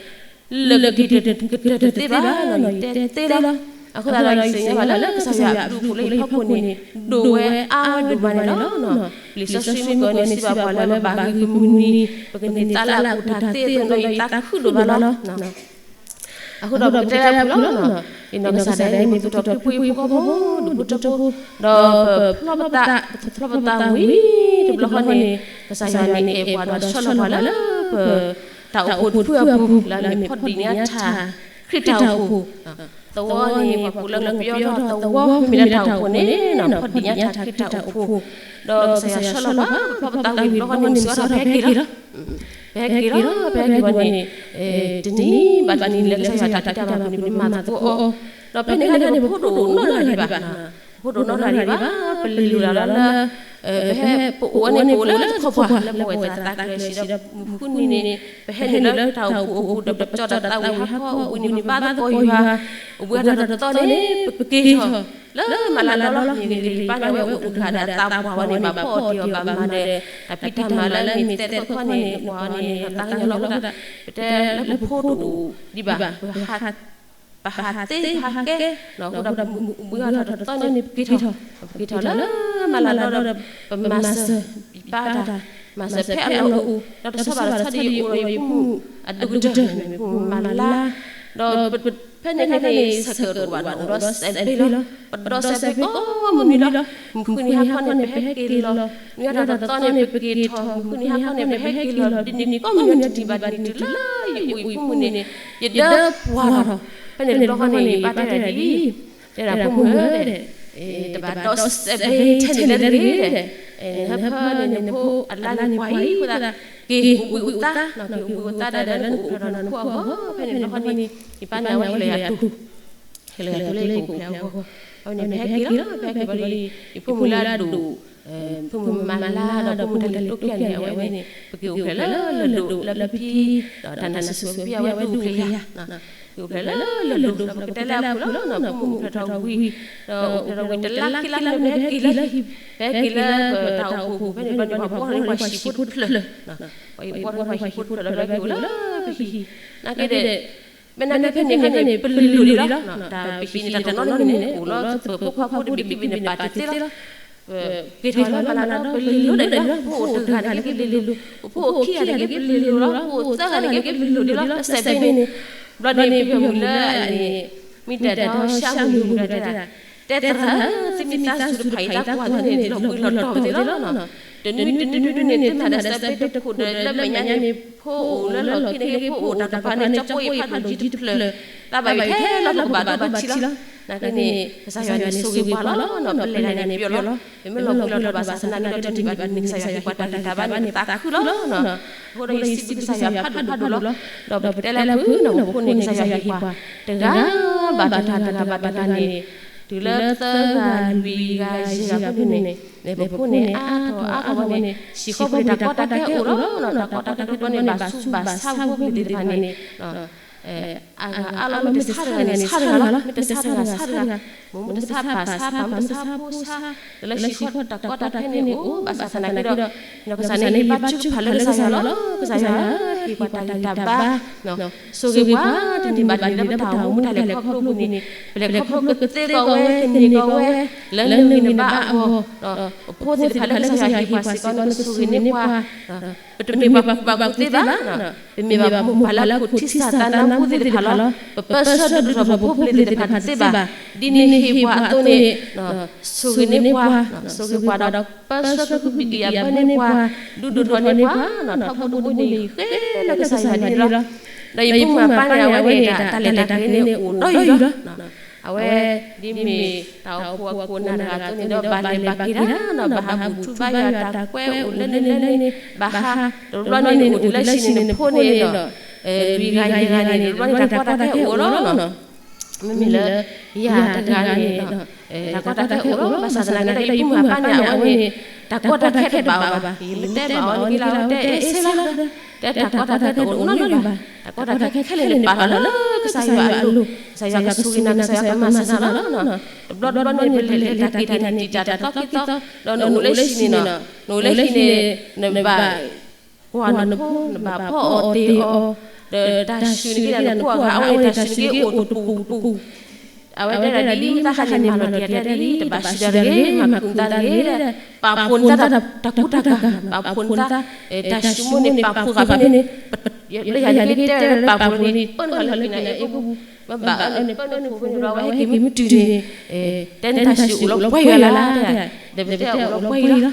လၢာ်ကကတၢၢ်တသ့ဘၣ်နီၤ ယတဲသ့လီၤ. အဃိသတးဒီး ယသ့ၣ်ညါဘၣ်လၢကစၢ်ယွၤအဘျုးအဖှိၣ်လၢယဖီခိၣ်န့ၣ် ဒိၣ်ဝဲအါဒိၣ်မးန့ၣ်လီၤ. လံာ်စီဆှံမုၢ်ကီၢ်န့ၣ် စံးဘၣ်ပှၤလၢပဘၣ်ဂ့ၤကမုၢ်နံၤ ပကန့ၢ်သးလၢအပူၤတၢ်သ့အသိးန့ၣ်ဒီး ယသးခုဒိၣ်မးလီၤ. အဃိဒီးပကတဲလၢအပူၤလီၤ. ယနီၢ်ကစၢ်ဒၣ်အံၤ မ့ၢ်သူၣ်ထီၣ်ခရံာ်ဖိအဖီခိၣ်ဖိ ဒူၣ်ဖိထၢဖိ ဒီးပဖျီပသး ပဖျီပသးဝံၤတဘျီဃီန့ၣ် ကစၢ်ယွၤန့ၣ်အဲၣ်ပှၤဒီးဆီလီၤပှၤလၢပတၢ်အိၣ်ဖှိၣ်တဖုအပူၤ လၢအမ့ၢ်ဖီၣ်ဒံးညါထၣ်ခရံာ်တၢ်အိၣ်ဖှိၣ် သဝီန့ၣ် ပှၤကိးလၢ ပယီၤထီၣ်သဝီ မ့ၢ်လၢတၢ်အိၣ်ဖှိၣ်န့ၣ် ဖီၣ်ဒံးညါတၢ်ခ့တၢ်အိၣ်ဖှိၣ်, ဒီးကစၢ်ယွၤဆှၢလီၤပှၤ ဖျီပသးဝံၤတဘျီဃီန့ၣ် မုၢ်ဆ့ၣ်ထီၣ် ပဟဲက့ၤလီၤ. ပဟဲက့ၤလီၤ ပဟဲက့ၤဘၣ်န့ၣ် တနံၤဘၣ်တနံၤ လၢကစၢ်ယွၤတၢ်ဖံးတၢ်မၤပူၤန့ၣ် ပမၤသကိးအီၤ, ဒီးဖဲန့ၣ်အခါန့ၣ် ပဖိတအိၣ်နီတဂၤဒံးဘၣ်, ပဖိတအိၣ်နီတဂၤဒံးဘၣ်, ပလဲၤလိၤလီၤလၢ ပဟဲ ပအိၣ်ဝဲန့ၣ် ပအိၣ်လၢတခီပှၤ လၢပဝဲသးသးကျဲၤစံးဒီး မုၢ်ဃုနံၤန့ၣ် ပဟဲနုာ်လၢတၢ်အိၣ်ဖှိၣ်အပူၤဒီး ပကၠီဒီးသးဝံၤဟးခီအိၣ်ဘှံးန့ၣ် ပဘါသကိးယွၤ, အိၣ်ဘှံးအါထီၣ်တသီန့ၣ် ပက့ၤထီၣ် လၢမၤလၤလီၤလီၤ မ့ၢ်ဂ့ၤဂ့ၤ ပၢ်န့ၣ် အဝဲအိၣ်တဂၤဒီးအသးပှၢ်ဝဲန့ၣ် ဘၣ်ဖီအီၣ်တ့ၢ်အီၤ ဘၣ်မၤဒီး တၢ်ဖံးတၢ်မၤလၢမ့ၢ်သဲတခီန့ၣ် ပှၤန့ၣ် သးကညီၤလီၤအဃိသတး ပတဲလၢပဖိတအိၣ်ဒံးဘၣ် ပဟး ပဟးသ့ပဟးကဲ အဃိဒီး အိၣ်ဘှံးအါထီၣ်တသီန့ၣ် ပက့ၤထီၣ် ပက့ၤထီၣ်လၢမၤလၤလီၤဒီး ပမၤစၢၤ ပၢ်တၢ် မၤစၢၤဖဲအလီၢ်အိၣ် ဒီးတဆီဘၣ်တဆီဒ်အံၤ အိၣ်ဒီးယဖိမုၣ်အဒိၣ်ကတၢၢ်န့ၣ် မ့ၢ်ဖိမုၣ်မၤလၤ ဒီးဖဲန့ၣ်အခါန့ၣ် ဆဲးကၢးတအိၣ်ဘၣ်န့ၣ် အိၣ်ဒီးစဲးဘ့ၣ်လီၤ, ပဒီးစဲးဘ့ၣ်ကိးမုၢ်နံၤလီၤ, မုၢ်ဃုနံၤဟါခီန့ၣ် ပဟဲက့ၤလီၤ, နွံအါထီၣ်တသီန့ၣ် ပက့ၤထီၣ် မုၢ်ဃုနံၤဟါခီန့ၣ် ပဟဲက့ၤလီၤဒ်န့ၣ်ကိးမုၢ်နံၤတနံၤဘၣ်တနံၤ တုၤလၢယအိၣ်ယဖိမုၣ်န့ၣ် ယဒၢပှၢ်ထီၣ်, ဖဲန့ၣ်တဘျီဃီန့ၣ် ယပၢ်တဲဒၣ်ဒ်အံၤ တဲဒၣ်ဖိမုၣ်ဧၢ တဘၣ်ဒီးစဲးဘ့ၣ်ထဲန့ၣ်လၢတဂ့ၤ, နဟၢဖၢန့ၣ် နဖိအလါန့ၣ်ပှၤအံၤအဃိသတး က့ၤအိၣ်ဘှံးအိၣ်သါ, က့ၤအိၣ်ဘှံးအိၣ်သါဒီးလၢနအိၣ်ဖျဲၣ်ထီၣ်နဖိအဂီၢ်, ဖဲန့ၣ်တဘျီဃီန့ၣ် ယပၢ်န့ၣ် အဝဲဟ့ၣ်လီၤယၤတူၢ်, ဟ့ၣ်လီၤယၤတူၢ်လၢယကအိၣ်ဖျဲၣ်အဂီၢ်, အဝဲန့ၣ် ပဟဲက့ၤလီၤ ပဟဲက့ၤဘၣ်ဒီး ယဖိမုၣ်လၢအဒိၣ် ဖိမုၣ်မၤလၤဒီးဖိမုၣ်တၢ်လဲၤတိခိၣ်န့ၣ် အဝဲန့ၣ် ပက့ၤအိၣ်ဖျဲၣ်လၢလၢၢ်ဒိၣ်လၢပဖံ ဒီးတၢ်နၢ်စံၣ်စိၤဖံအဝဲဒိၣ်ဖျဲၣ်ယၤ, က့ၤအိၣ်ဖျဲၣ်လၢလၢၢ်ဒိၣ် ဒီးပကတဲလၢအဖုၣ်လီၤ ဖိမုၣ်အိၣ်ဖျဲၣ်ထီၣ်ဝံၤ, ဒီးအိၣ်ဖျဲၣ်ထီၣ်ဝံၤတလါခံလါန့ၣ် ပဟဲက့ၤလၢဟံၣ်, ပဟဲက့ၤလၢပတၢ်အိၣ်ဖှိၣ်ပူၤဖဲန့ၣ်ဘျီန့ၣ် ပှၤဘှီထီၣ်ပှၤဟံၣ်ဖိတဖျၢၣ်, ပှၤဘှီထီၣ်ပှၤဟံၣ်ဖိတဖျၢၣ်ဒီး ပဟဲက့ၤအိၣ်လၢပဟံၣ်, နာ်က့ဒီး မ့ၢ်နာ်က့ဖဲန့ၣ်အခါန့ၣ် ပလံၤလိၤဒံးလီၤ, တၢ်ပဟံၣ်န့ၣ် တၢ်တနီၤန့ၣ် အိၣ်လီၤ ပဖိခွါဖိတဘ့ၣ်ခံဘ့ၣ်န့ၣ် ပာ်တသ့လီၤ, က့ၤထီၣ်လၢမၤလၤဒီး ပလံၤလိၤဒံးလီၤ, ဖိအိၣ်တဂၤန့ၣ်က့ ပလံၤလိၤ, ဖိအိၣ်ခံဂၤန့ၣ်က့ ပလံၤလိၤလီၤ, ဖိအိၣ်သၢဂၤန့ၣ်က့ ပလံၤလိၤဒံးလီၤ, တစဲးဘ့ၣ်န့ၣ်, ဘျီန့ၣ် ပယီၤမုၣ်လၢအန့ၣ် မ့ၢ်တၢ်ဒီးရှါမုၢ်မုၢ်ဒီးတဲဒၣ်, တဲသရၣ်ဧၢ သုမ့ၢ်သးစူၤတဖၣ်အံၤ သးကွၢ်လၢန့ၣ် လီၤဘှံးလီၤတီၤဝဲသ့လီၤ, တနွံတနွံတနွံန့ၣ် သုမၤဒီးစဲးဘ့ၣ်တခိၣ်ဒီး လၢမဲာ်ညါန့ၣ် ဖိအိၣ်လၢလီၢ်ခံန့ၣ်က့ ဖိအိၣ်တၢ်တဖၣ်န့ၣ် ကၠီဖိအံၤဖးဒိၣ်ကံတဖျၢၣ်, သးဘၣ်ယိၣ်ထဲလီၢ်ကဘၣ်ဒိဘၣ်ထံးလီၤ, နာ်က့န့ၣ် ကစၢ်ယွၤန့ၣ်ဆိၣ်ဂ့ၤပှၤလီၤ, ပလဲၤတၢ်န့ၣ်ပယီၤလီၤ, ပမ့ၢ်လီၤဘှံးလီၤတီၤဘၣ်ဆၣ်သနာ်က့ဒီး တနံၣ်ဘၣ်တနံၣ် ကစၢ်ယွၤဟ့ၣ်ပှၤတၢ်ဂံၢ်တၢ်ဘါန့ၣ် ပသးခုလီၤ, အဃိဒီးယစံးဘျုးကစၢ်ယွၤဖးဒိၣ်ဖးဒိၣ်လီၤ, ဒီးပတဲလၢဖုၣ်န့ၣ် ဖိန့ၣ် ကစၢ်ယွၤဟ့ၣ်ပှၤ တဂၤဘၣ်တဂၤ တဂၤဘၣ်တဂၤန့ၣ် တုၤလၢသၢဂၤလွံၢ်ဂၤယဲၢ်ဂၤဖဲန့ၣ်န့ၣ် ပဖိန့ၣ်အါထီၣ်အါထီၣ်ဝဲန့ၣ် ဟံၣ်ဃီပူၤန့ၣ် တၢ်ကီတၢ်ခဲအိၣ်လီၤ, တၢ်ကီတၢ်ခဲတဘျီန့ၣ် ဘၣ်ဆူးဘၣ်ဆါဖိပလံၤသ့ၣ်တဖၣ်န့ၣ် အါလီၤ မ့ၢ်တဆါတဂၤန့ၣ် ဆါတဂၤလီၤ, မ့ၢ်တဆါတဂၤ ဆါတဂၤ, မ့ၢ်တဆါပၢ်ဆါ ပၢ်မ့ၢ်တဆါဖိဆါ, ဒီးလၢဟံၣ်ဃီတၢ်ကီတၢ်ခဲန့ၣ်အိၣ် ဘၣ်ဆၣ်သနာ်က့ဒီး ကစၢ်န့ၣ် ဟ့ၣ်ဘါထုကဖၣ်လၢကစၢ်ယွၤလီၤ, ကစၢ်ယွၤဧၢ ဟ့ၣ်ပှၤတၢ်ဂံၢ်တၢ်ဘါ ဆိၣ်ဂ့ၤပှၤ တနံၣ်ဘၣ်တနံၣ်လၢပတၢ်အိၣ်မူတၢ်လဲၤခီဖျိအပူၤန့ၣ် ပလဲၤခီဖျိကသ့ကီးဝဲ ကန့ၢ်ကီးဝဲ လၢနဂံၢ်နဘါအဂီၢ်, ပဖိသ့ၣ်တဖၣ်လၢကစၢ်ယွၤဟ့ၣ်ပှၤစ့ၢ်ကီးန့ၣ် ပဆိၣ်ဂ့ၤန့ၢ်ပှၤ ပတမ့ၢ်ပှၤကူၣ်ဘၣ်ကူၣ်သ့ဘၣ်, ပမ့ၢ်ပှၤမိၢ်ပၢ်လၢအခိၣ်ထံစၢ်သးနါဖိသ့ၣ်တဖၣ်လီၤ, ပပၢဆှၢဒိၣ်ထီၣ်ပဖိပလံၤသ့ၣ်တဖၣ်တသ့ဘၣ်, ဒ်နဟ့ၣ်ပှၤအသိးန့ၣ် ဆိၣ်ဂ့ၤန့ၢ်ပှၤ, ဆိၣ်ဂ့ၤပှၤဒီးပၢဆှၢကဟုကယာ်ဘၢန့ၢ်ပှၤ, ဒုးဒိၣ်ထီၣ်န့ၢ်ပှၤ, ထီဘိတဘိန့ၣ်ဃ့လၢကစၢ်ယွၤန့ၣ်လီၤ, ဒီးယဖိမုၣ်အပၢ်န့ၣ် အဝဲန့ၣ်တၢ်လဲၤတၢ်က့ၤန့ၣ်အိၣ်ဒီးယုၢ်လီၤ အဝဲဒ်မ့ၢ်တၢ်အိၣ်ဖှိၣ်အခိၣ်နၢ်တဂၤအသိးန့ၣ်ဒီး ဘၣ်လဲၤဘၣ်က့ၤတၢ်နီၤ ဘၣ်ဟးဘူၣ်ထူဘါယွၤ တၢ်ကွဲအိၣ်လၢန့ၣ်လၢန့ၣ် ဘၣ်ဟး တဘျီန့ၣ်အိၣ်တုၤလၢဟံၣ်န့ၣ် နဖိန့ၣ်ဒီး လွံၢ်ဂၤယဲၢ်ဂၤန့ၣ် တဘျီန့ၣ်တၢ်ကီတၢ်ခဲအိၣ်လီၤ မ့မ့ၢ်လၢ ယၤတဂၤန့ၣ် တၢ်ကီတၢ်ခဲအိၣ်လီၤ ဘၣ်ဆၣ်သနာ်က့ဒီး ယဖိမုၣ်အပၢ်န့ၣ် အဝဲန့ၣ် တၢ်ကီတၢ်ခဲတဘၣ်အီၤဘၣ် ယလဲၤတဲဘၣ်အီၤန့ၣ်က့လၢ အဝဲတဲအဲၣ်စ့လီၤ တဲတၢ်ကီတၢ်ခဲတအိၣ်နီတမံၤဘၣ် တၢ်ကီတၢ်ခဲခဲလၢာ်န့ၣ် ပာ်လီၤလၢကစၢ်ယွၤအလိၤ ကစၢ်ယွၤကဆိၣ်ဂ့ၤနၤ ကစၢ်ယွၤကမၤစၢၤနၤလီၤ တဘျီတဘျီန့ၣ် ပလဲၤလဲၤတၢ်က့ၤတၢ်န့ၣ် တံာ်တၢ်တသီခံသီ ဒီးနအိၣ်လၢဟံၣ်န့ၣ်နီၤ နအိၣ်လၢဟံၣ်န့ၣ် နဘၣ် ကွၢ်နဖိ နဘၣ်ဖီအီၣ်တ့ၢ်အီၤ ဒီးတၢ်စူၤန့ၣ်က့ဒီး နဖိအဂၤ အဝဲန့ၣ်တၢ်စူၤန့ၣ်က့ အိၣ်တပူၤတပူၤ အဝဲတဲဒၣ်ဒ် တၢ်ဟးန့ၣ်မၤလီၤတံၢ်အတဲဒ် တဘၣ်စူၤတၢ်တဂ့ၤ မၤကူၣ်နသးတဂ့ၤ ပာ်ဖှိၣ်နသးတၢ်ကူတၢ်ကၤ ပာ်ဖှိၣ်နသး တၢ်စူၤမိၣ်န့ၣ် ပာ်ဖှိၣ်ဃာ်ဖဲန့ၣ် လၢယၤန့ၣ်က့တဲဝဲပာ်ဖှိၣ်န့ၣ် ပၢနုာ်လီၤလၢပနၢ်အ့ၣ်ပူၤ မ့ၢ်ဘၣ်အၢန့ၣ် ပၢနုာ်လီၤဝဲဟဲက့ၤမုၢ်တုၤန့ၣ် တဲန့ၣ်တၢ်စူၤအိၣ်လီၤပှဲၤယွၤလၢ်လၢ် ဒီးပတဲအိၣ်လီၤပှဲၤယွၤလီၤ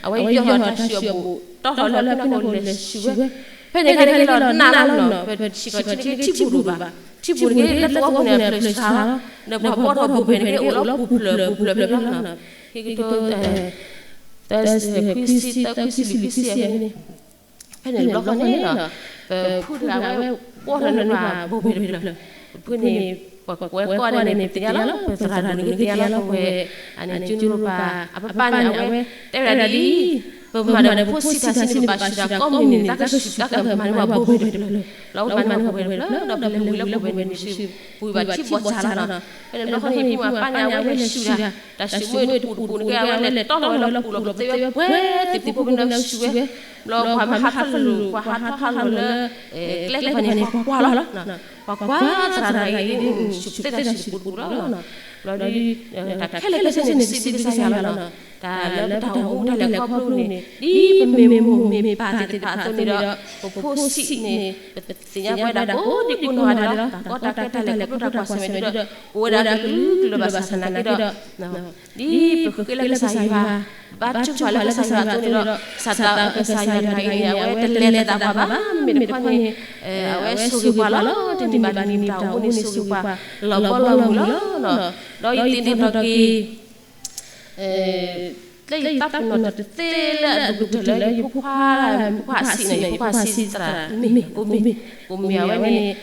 အဝဲယီၤတၢ်စူၤအဘူး တီထီၣ်လၢပနၢ်ဟူလဲၤစူၤဝဲ ဖဲန့ၣ်ခါန့ၣ်က့လီၤနးလီၤနီၤ ပစံးထီၣ်ထံထံထံပူၤဒိၣ်ဘၣ် ထံပူၤန့ၣ်က့ လၢသဝီပူၤန့ၣ် အဖျၢၣ်ဆံးလီၤ, ဒီးပှၤဘီၣ်ထီၣ်ဘိၣ်ဘ့ၣ်န့ၣ်က့ အိၣ်လၢပူၤဖျၢၣ်ပူၤဖျၢၣ်ဖဲန့ၣ်လီၤ. ခံကထိ ခွံဆံသၢခွံဆံလွံၢ်ခွံဆံန့ၣ်, ဖဲန့ၣ်တဘျီဃီန့ၣ်လီၤ, ပဖုတဂၤဝဲ ဘီၣ်ထီၣ်န့ၢ်ပှၤဘိၣ်ဘ့ၣ်တဖျၢၣ်, ပဖုန့ၣ် ပှၤကွဲးကီၢ်န့ၣ် ပသ့ၣ်ညါလီၤ, ပသရၣ်ဒိၣ်န့ၣ်ကသ့ၣ်ညါလီၤ, ပဝဲ အန့ၣ် ကၠိနိပၤ အပၢ်န့ၣ် အဝဲ တဲဝဲဒၣ်ဒ်အံၤ, ပမၤဒီးပဖိဆံးတၢ်ဆံးန့ၣ် ပဘၣ်ဆံးတၢ်ကိးမုၢ်နံၤန့ၣ် တၢ်ကဆူၣ်တၢ်ကမၤန့ၢ်ပှၤဘိၣ်ဘ့ၣ်တဖျၢၣ်, လီၤပမၤန့ၢ်ပှၤဘိၣ်ဘ့ၣ်တဖျၢၣ် ဒီးပလဲၤဝံၤလၢဘိၣ်ဘ့ၣ်န့ၣ် ပှၤဘၣ်ထံၣ်ဘီၣ်စၢ်လီၤနီၤ. ဖဲန့ၣ်တဘျီဃီန့ၣ် ဖုမၤပၢ်န့ၣ် အဝဲလဲၤဆူၣ်ဒၣ် တၢ်ဆူၣ်မ့ၢ်တပူၤတပူၤန့ၣ်က့ အဝဲလဲၤတီလီၤဝဲလၢပူၤလီၤ ပသ့ဝဲပှဲၤသ့ၣ်ပူၤဖိဖဲန့ၣ်ဆူၣ်ဝဲ, ဘျီပှၤမ့ၢ်ဟးထီၣ်လၢ ပှၤဟးထီၣ်ဟးလီၤလၢ ကျဲကပၤန့ၣ် ပှၤကွၢ်လီၤ, ပှၤကွၢ်သရၣ်တဂၤအံၤ ဆူၣ်သ့တၢ်ဆူၣ်ပူၤတပူၤလီၤ. ဘျီဒ် တၢ်ခဲလၢာ်ခဲဆ့န့ၣ် ပစံးဘျုးကစၢ်ယွၤလီၤနီၤ. တၢ်လၢပတၢ်အိၣ်မူတၢ်လဲၤခီဖျိန့ၣ် ဒ်ပမ့ၢ်မိၢ်မ့ၢ်ပၢ်သ့ၣ်တဖၣ်အသိးန့ၣ်ဒီး ပဖိဆံးန့ၣ် ပသ့ၣ်ညါပဝဲဒၣ်ကိးဒံကိးနီၢ်ဂၤဒဲးလီၤ. တၢ်ကီတၢ်ခဲတၢ်လဲၤခီဖျိတၢ်ကွၢ်ဆၢၣ်မဲာ်န့ၣ်ဒီး ပဝဲဒၣ်ကလုာ်ကလုာ်ဘၣ်ဆၣ်သနာ်က့ဒီး ဒ်ပဃ့လၢကစၢ်ယွၤ ဘါထုကဖၣ်လၢကစၢ်ယွၤအသိးန့ၣ်ဒီး စးထီၣ်ကစၢ်ယွၤတဂၤအံၤန့ၣ် အဝဲတလဲၤသဒၣ်ပှၤဘၣ် မ့မ့ၢ်တခီန့ၣ် အဝဲဆိၣ်ဂ့ၤပှၤလီၤ. တနံၤဘၣ်တနံၤတၢ်အိၣ်မူန့ၣ်ဆိၣ်ဂ့ၤပှၤ လီၤဘီလီၤမုၢ်လီၤနီၤ. ဒီးယသ့ၣ်နီၣ်ထီၣ်က့ၤ လၢယသးပ့ၤနီၣ်တသ့လၢအဒိၣ်ကတၢၢ်လၢယဖိခွါ, ဖိခွါဆံးန့ၣ် ယဖိခွါဆံးသရၣ်မ့ၢ် အိၣ်မ့ၢ် အိၣ်မ့ၢ်အဝဲန့ၣ်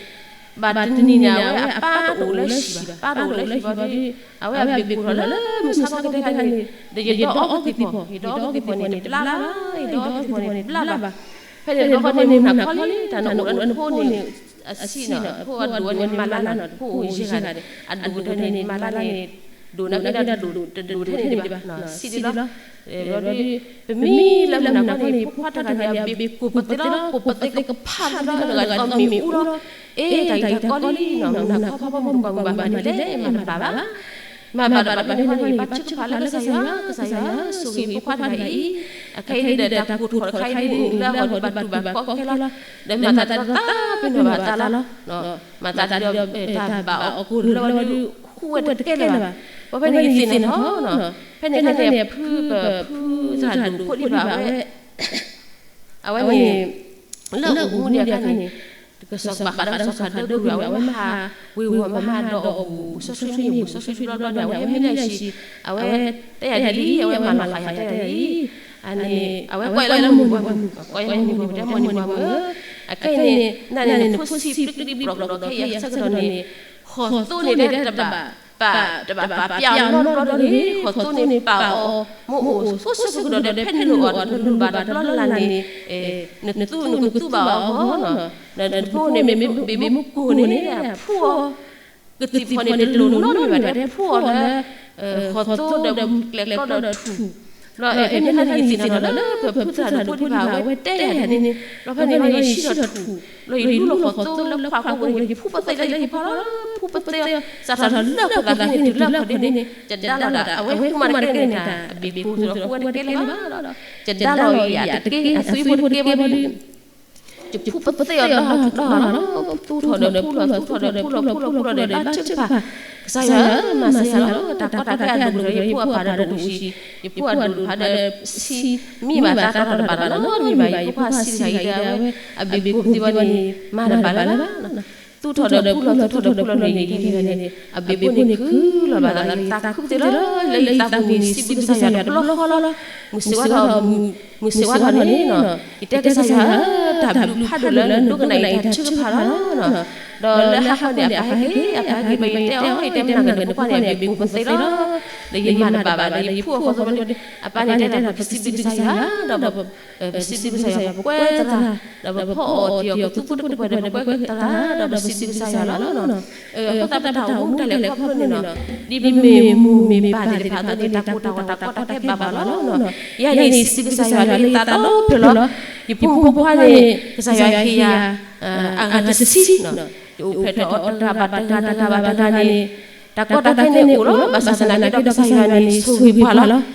ဘၣ်တနံၤန့ၣ် အဝဲအပၢ်တအိၣ်လၢဟံၣ်ဘၣ်, ပၢ်တအိၣ်လၢဟံၣ်ဘၣ်ဒီး အဝဲအဘ့ၣ်ကိၢ်ထီၣ်လၢမုၢ်ဆါခီကတဲခါန့ၣ် ဒီးယဒီးအီကသံၣ်ဖီၣ်, ယဒီးအီကသံၣ်ဖီၣ်န့ၣ်တဘျါဘၣ်, ယဒီးအီကသံၣ်ဖီၣ်န့ၣ်တဘျါဘၣ်. ဖဲန့ၣ်တဘျီဃီန့ၣ် မုၢ်နၤခီလံ တၢ်နအိၣ်လၢနဖိန့ၣ် အဆံးန့ၣ် ဖိအဒိၣ်ဝဲန့ၣ်မၤလါနီၤ, ဖိအိၣ်ယဲၢ်ဂၤန့ၣ် အဒိၣ်ကတၢၢ်န့ၣ် မၤလါန့ၣ် ဒိၣ်နာ်က့ဒီး တဒိၣ်ထဲန့ၣ်ဒံးဘၣ်, ဆံးဒံးလီၤ. ပမ့ၢ်လၢမုၢ်နၤခီန့ၣ် ဖိခွါတဂၤန့ၣ် အဘ့ၣ်ကိၢ်ပသ့လီၤ, ကိၢ်ပသ့ကဖးလီၤလၢအမ့ၣ်အူလီၤ. အ့ တၢ်အံၤတၢ်ကီလံနီၤ, မုၢ်နၤခီဖီဖိမုၣ်တကွၢ်မုၢ်ဘၣ်မၤဒ်လဲၣ် မၤတဘၣ်ဘၣ်. မၤဘၣ်တဘၣ်ဖဲန့ၣ်ခီန့ၣ် ဘါထုကဖၣ်လၢကစၢ်ယွၤ, ကစၢ်ယွၤဧၢ ဆိၣ်ဂ့ၤဖိခွါတဂၤအံၤ, အခဲအံၤဒၣ်တၢ်ကူၣ်ထီၣ်တခါအံၤဒ်န့ၣ် လၢအဝဲဒၣ်ဘၣ်တူၢ်ဘၣ်ခီၣ်ခဲလီၤ, ဒီးမၤသးဒ်သိးသးပ့ၤနီၣ်ဘၣ်သးလီၤ. မၤသးဒ်သိးတၢ်ဘၣ်အီၤကိၢ်လၢဝဲဒၣ်ဃူဝဲတကဲလၢၤဘၣ်. ပဖဲန့ၣ်ယသ့ၣ်နီၣ်ထီၣ်, ဖဲန့ၣ်ခါန့ၣ် ဖုပဖုသရၣ်ဒိၣ်ဖိဒံးဘၣ်ဝဲ အဝဲန့ၣ် လၢအိၣ်မူဒံးအခါန့ၣ် တကစီၣ်ဘၣ်ဃးဒီးကစီၣ်ဃးဒၢပူၤဒီး အဝဲမ့ၢ်ဟးဝ့ၤဝီၤမ့ၢ်ဟးဒီးအီၣ်ပူၤ စီဆှံမ့ၢ်ပူၤ စီဆှံတဘျီဘျီန့ၣ် အဝဲဟဲမ့ၢ်လၢယၤဆံး, အဝဲတဲယၤဒ်အံၤ အဝဲမၤလီၤဃာ်ယၤတဲယၤဒ်အံၤ, အန့ၣ် အဝဲကွၢ်လၢမိၢ်နံၤပှၢ်မုၣ် ကွၢ်ယၤမိၢ်နံၤပှၢ်မုၣ် တဲမိၢ်နံၤပှၢ်မုၣ်ဧၢ, အခဲအံၤန့ၣ် နန့ၣ်နဖိဆံးပျံၤပျံၤပျီၣ်ပျီၣ်ခဲအံၤအဆၢကတီၢ်န့ၣ် ဃီၤသိန့ၣ်တဘၣ် တဘၣ်ပာ်ပျးအီၤနီတဘျီတဂ့ၤ, ဃီၤသိန့ၣ်ပာ်အီၤ မ့ၢ်အိၣ်အိၣ်ဆိးဆိးကဒီးဒီး ဖဲနုာ်အီၤနုာ်ဘၣ်တဘျီလၢ်လၢ်န့ၣ် နသူနကသူဘၣ်အီၤအဂီၢ်နီၤ, နဖိန့ၣ်မ့ၢ်ဘ့ၣ်မူကိၢ်န့ၣ် ဖှူအီၤ, ကသံၣ်ဖီၣ်န့ၣ်တလိၣ်နီတမံၤဘၣ် တဲဖှူအီၤလၢ ဃီၤသိဒီးကျဲၤကျီဒီးထူၣ်, ဘျီဖဲန့ၣ်ခါန့ၣ် ယသ့ၣ်နီၣ်ထီၣ်လၢ ပဖုသရၣ်ဒိၣ်ဖိဒံးဘၣ်အဝဲတဲယၤန့ၣ်န့ၣ်, ဘျီဖဲန့ၣ်ခါန့ၣ် ယဆံးထီၣ်ထူၣ်, ဘျီယလူလီၤဃီၤသိလၢခွးကိးပူၤဒီး ယဖှူပသ့လၢယဖိခွါလီၤ, ဖှူပသ့ စးထီၣ်လၢခိၣ်သးခဲန့ၣ် တုၤလၢခီၣ်ဒ့န့ၣ် ယဒါလီၤဒၣ် အဝဲဃူမၤတကဲန့ၣ်တၢ် အဘ့ၣ်ကိၢ်သ့ၣ်ဒီးဃူဝဲတကဲလၢၤဘၣ်, ယဒါလီၤအံၤယတက့ အသွံဖိတကဲဘၣ်ဒီး ယဖှူပသ့အီၤဒီး ဒီး သူထီၣ်ဒီးဖှူလီၤ သူထီၣ်ဒီးဖှူလီၤ ဖှူလီၤဖှူလီၤဒီး ဘါထုကဖၣ် ကစၢ်ယွၤဧၢ မၤစၢၤယၤလီၤ, တၢ်ကီတၢ်ခဲအဒိၣ်ကတၢၢ် ယဖိအပၢ်ဒီးဒိၣ်အူၣ်ဆံး, ယဖိအဒိၣ်တဖၣ်ဒီးဆံး, မံဘၣ်သးတီတဘၣ်လီၤနီတမံၤဘၣ် ယဖိခွါဆံးတဂၤအံၤဒၣ်ဝဲ အဘ့ၣ်ကိၢ်ပသ့ဘၣ်န့ၣ် မၤတဘၣ်လၢၤဘၣ် သူထီၣ်ဒီးဖှူလီၤ သူထီၣ်ဒီးဖှူလီၤန့ၣ် ယံာ်ယံာ်န့ၣ် အဘ့ၣ်ဖိန့ၣ်ခုလီၤဘၣ်သးလၢယသးခုသ့လီၤ, လၢယသးပူၤန့ၣ် စံးဘျုးကစၢ်ယွၤတဘျီဃီလီၤ, မုၢ်ဆ့ၣ်ဝါထီၣ် မုၢ်ဆ့ၣ်ဝါထီၣ်န့ၣ် ယတဲကစၢ်ယွၤဧၢ တၢ်ဘျုးဖးဒိၣ်လၢနဒိကနၣ်အံၤတၢ်ထုကဖၣ်လီၤ, ဒီးလၢဟါခီန့ၣ် အပၢ်ဟဲက့ၤ အပၢ်ဟဲက့ၤ ဘၣ်ယတဲအီၤ ယတဲမနၤက့ၤနဖိခွါန့ၣ် အဘ့ၣ်ကိၢ်ပသ့လီၤ, ဒီးယမၤတဘၣ်ဘၣ်ဒီး ယဖှူအီၤဃီသိဒီး အပၢ်န့ၣ်တဲဒၣ် ပစံးဘျုးကစၢ်ယွၤ ဒီး ပစံးဘျုးကစၢ်ယွၤ ပကွဲသရၣ်, ဒီးပဖီအီၣ်တ့ၢ်အီၣ်ကသူဖိတပှဲၤဒီး ပကွဲသရၣ် ဒီးပစံးဘျုးကစၢ်ယွၤလီၤ. အဃိသတးပတၢ်အိၣ်မူတၢ်လဲၤခီဖျိန့ၣ်နီၤ, ဒ်ပမ့ၢ်မိၢ်မ့ၢ်ပၢ်သ့ၣ်တဖၣ်အသိးန့ၣ် တၢ်ကိၢ်တၢ်ဂီၤတၢ်ကီတၢ်ခဲဘၣ်ဘၣ်လီၤနီၤ, ယၤန့ၣ် စံးဘျုးကစၢ်ယွၤလၢယသးဒီဖျၢၣ်လီၤ, ယဖိမုၣ်ဖိခွါန့ၣ် ကစၢ်ယွၤဟ့ၣ်ယၤ အဂၤတဆံ, ယအိၣ်ဖျဲၣ်ထီၣ်အီၤတဂၤဘၣ်တဂၤ တဂၤဘၣ်တဂၤန့ၣ်, တၢ်ကီတၢ်ခဲန့ၣ်အိၣ်လီၤ, ဘၣ်ဆၣ်သနာ်က့ဒီး ကစၢ်ယွၤန့ၣ်ဆိၣ်ဂ့ၤပှၤလီၤ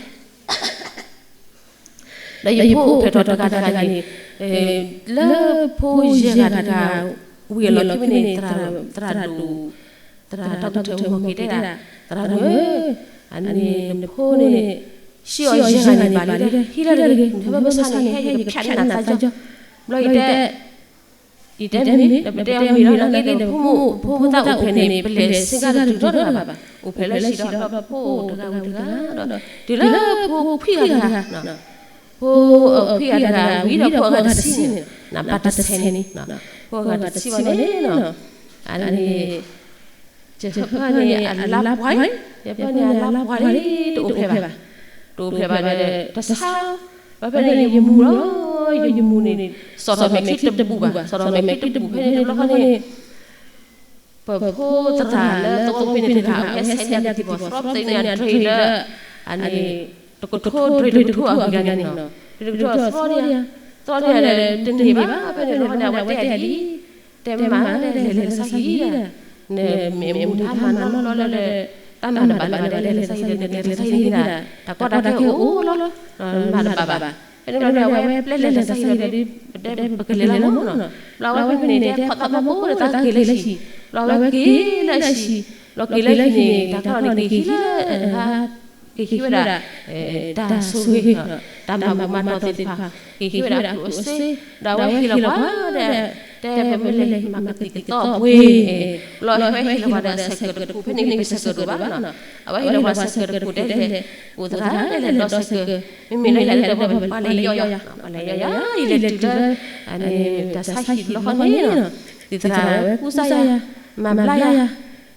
ဒီးယဖိအိၣ်ဖျဲၣ်ထီၣ်တဂၤတဂၤန့ၣ်, လၢဖိယဲၢ်ဂၤတဂၤ ဝံၤအလီၢ်ခံန့ၣ် သရၣ်ဒိၣ်, သရၣ်ဒီကထၢၣ်မုၢ်ဂီၤက့ၤတဲဒၣ်, သရၣ်မုၣ်ဧၢ, အန့ၣ်နဖိန့ၣ် ဆှံအီၤယဲၢ်ဂၤန့ၣ်ဘၣ်လံဒီး ဟံးလၢတဂ့ၤ, နဟဲဘၣ်မုၢ်ဆါန့ၣ် ဟဲယကဖျးနသးကၠီ, ဘျီယတဲ ယတဲမ့ၢ် ဒီးပတဲအီၤမ့ၢ်လီၤ နာ်က့ဒီး ပဖိမုၣ်ဖိမုၣ်သၣ်အိၣ်ဖျဲၣ်န့ၣ် ပလဲၤစ့ကၤတတုၤထီၣ်တဂၤဘၣ်, အိၣ်ဖျဲၣ်လၢဟံၣ်ဒီး ပဖိအိၣ်တဂၤဝံၤတဂၤဒီး တုၤလၢဖိခွံဂၤတဂၤ ဖိခွံဂၤတဂၤဝံၤဒီး ဖိအဂၤတဆံန့ၣ် နဘၣ်တဆဲန့ၣ် ဖိအဂၤတဆံဘၣ်န့ၣ် အန့ၣ် ယဖၢန့ၣ်အလါပှၢ်, ယဖၢန့ၣ်အလါပှၢ်လံ တအိၣ်ဖျဲၣ်ဘၣ်, တအိၣ်ဖျဲၣ်ဘၣ်ဒီး တဆါ, ဘၣ်ဖဲန့ၣ်ယမူၤလီၤ, ယမူၤန့ၣ် စီၤထီၣ်မဲာ်ချံတဘူၣ်ဘၣ်, စီၤထီၣ်မဲာ်ချံတဘူၣ်ဖဲန့ၣ်တဘျီဃီန့ၣ် ပဖိသရၣ်လၢသဝီဖိဖဲန့ၣ်တဂၤ အဝဲဟဲဆဲးန့ၢ်ကသံၣ်ဘီၣ်သရီပသ့ၣ်ညါတြဲၤလၢ အန့ၣ် တကထိတြဲၤတကထိအဂ့ၤဂၤန့ၣ်, တကထိအသရီန့ၣ်, သရီန့ၣ်ဒီး တန့ၢ်ဘၣ် ဖဲန့ၣ်တဘျီဃီန့ၣ် အဝဲတဲဒ်အံၤ, တဲမးဒီး လဲၤလဲၤလၢကစၢ်ဟံၣ်ဒီး နမ့ၢ်မူၤတၢ်မၤနီတဘျီလၢ တၢ်မၤတဘၣ်လၢၤဘၣ် လဲၤလဲၤလၢကစၢ်ဟံၣ်ဒီး နကလဲၤလၢကစၢ်ဟံၣ်န့ၣ်ဒီး တၢ်ကီတၢ်ခဲအိၣ်လီၤ, မၤတဘၣ်ဘၣ်, ဖဲန့ၣ်တဘျီန့ၣ် အဝဲပျဲလဲၤလၢကစၢ်ဟံၣ်ဒီး ပတဲပကလဲၤလီၤမးနီၤ, ဘျီအဝဲဖဲန့ၣ်န့ၣ် တဲခိးသးမၤဖိဒီးတၢ်က့ၤလၢဟံၣ်, ဘျီအဝဲက့ၤလၢဟံၣ်, ဘျီက့ၤလၢဟံၣ်န့ၣ် တၢ်ကီန့ၣ်က့ၤဟံၣ်လၢ က့ၤဟံၣ်ဝဲဒၣ် တၢ်ဆိၣ်ဂ့ၤ တၢ်မၤဘူၣ်မၤတီၢ်သ့ၣ်တဖၣ် က့ၤဟံၣ်ဝဲဒၣ်အကျိၣ်အစ့, ဒီးအဝဲဟ့ၣ်လီၤပှၤဒီး တဲပမ့ၢ်လဲၤဟံၣ်မၤကသံၣ်ကသီပှ့ၤ, ဘျီအဝဲဟ့ၣ်လီၤပှၤဒီး ဆိုင်ကယ်တခိၣ် ဖဲန့ၣ်မ့ၢ် ဆိုင်ကယ်တခိၣ်ဘၣ်နီၤ, အဝဲဟ့ၣ်လီၤပှၤ ဆိုင်ကယ်တခိၣ် တဲလဲၤအိၣ်သရၣ် တဲလဲၤဒီး ဆိုင်ကယ်, မ့မ့ၢ်လၢယၤဒီး ပှၤလဲၤယီယၤ, ပှၤလဲၤယီယၤ ယလဲၤတုၤလၢ အန့ၣ် တၢ်ဆါဟံၣ်တဘျီဃီန့ၣ်နီၤ, သံၣ်သရၣ်ဝဲကူစါယၤ, မၤဘျါယ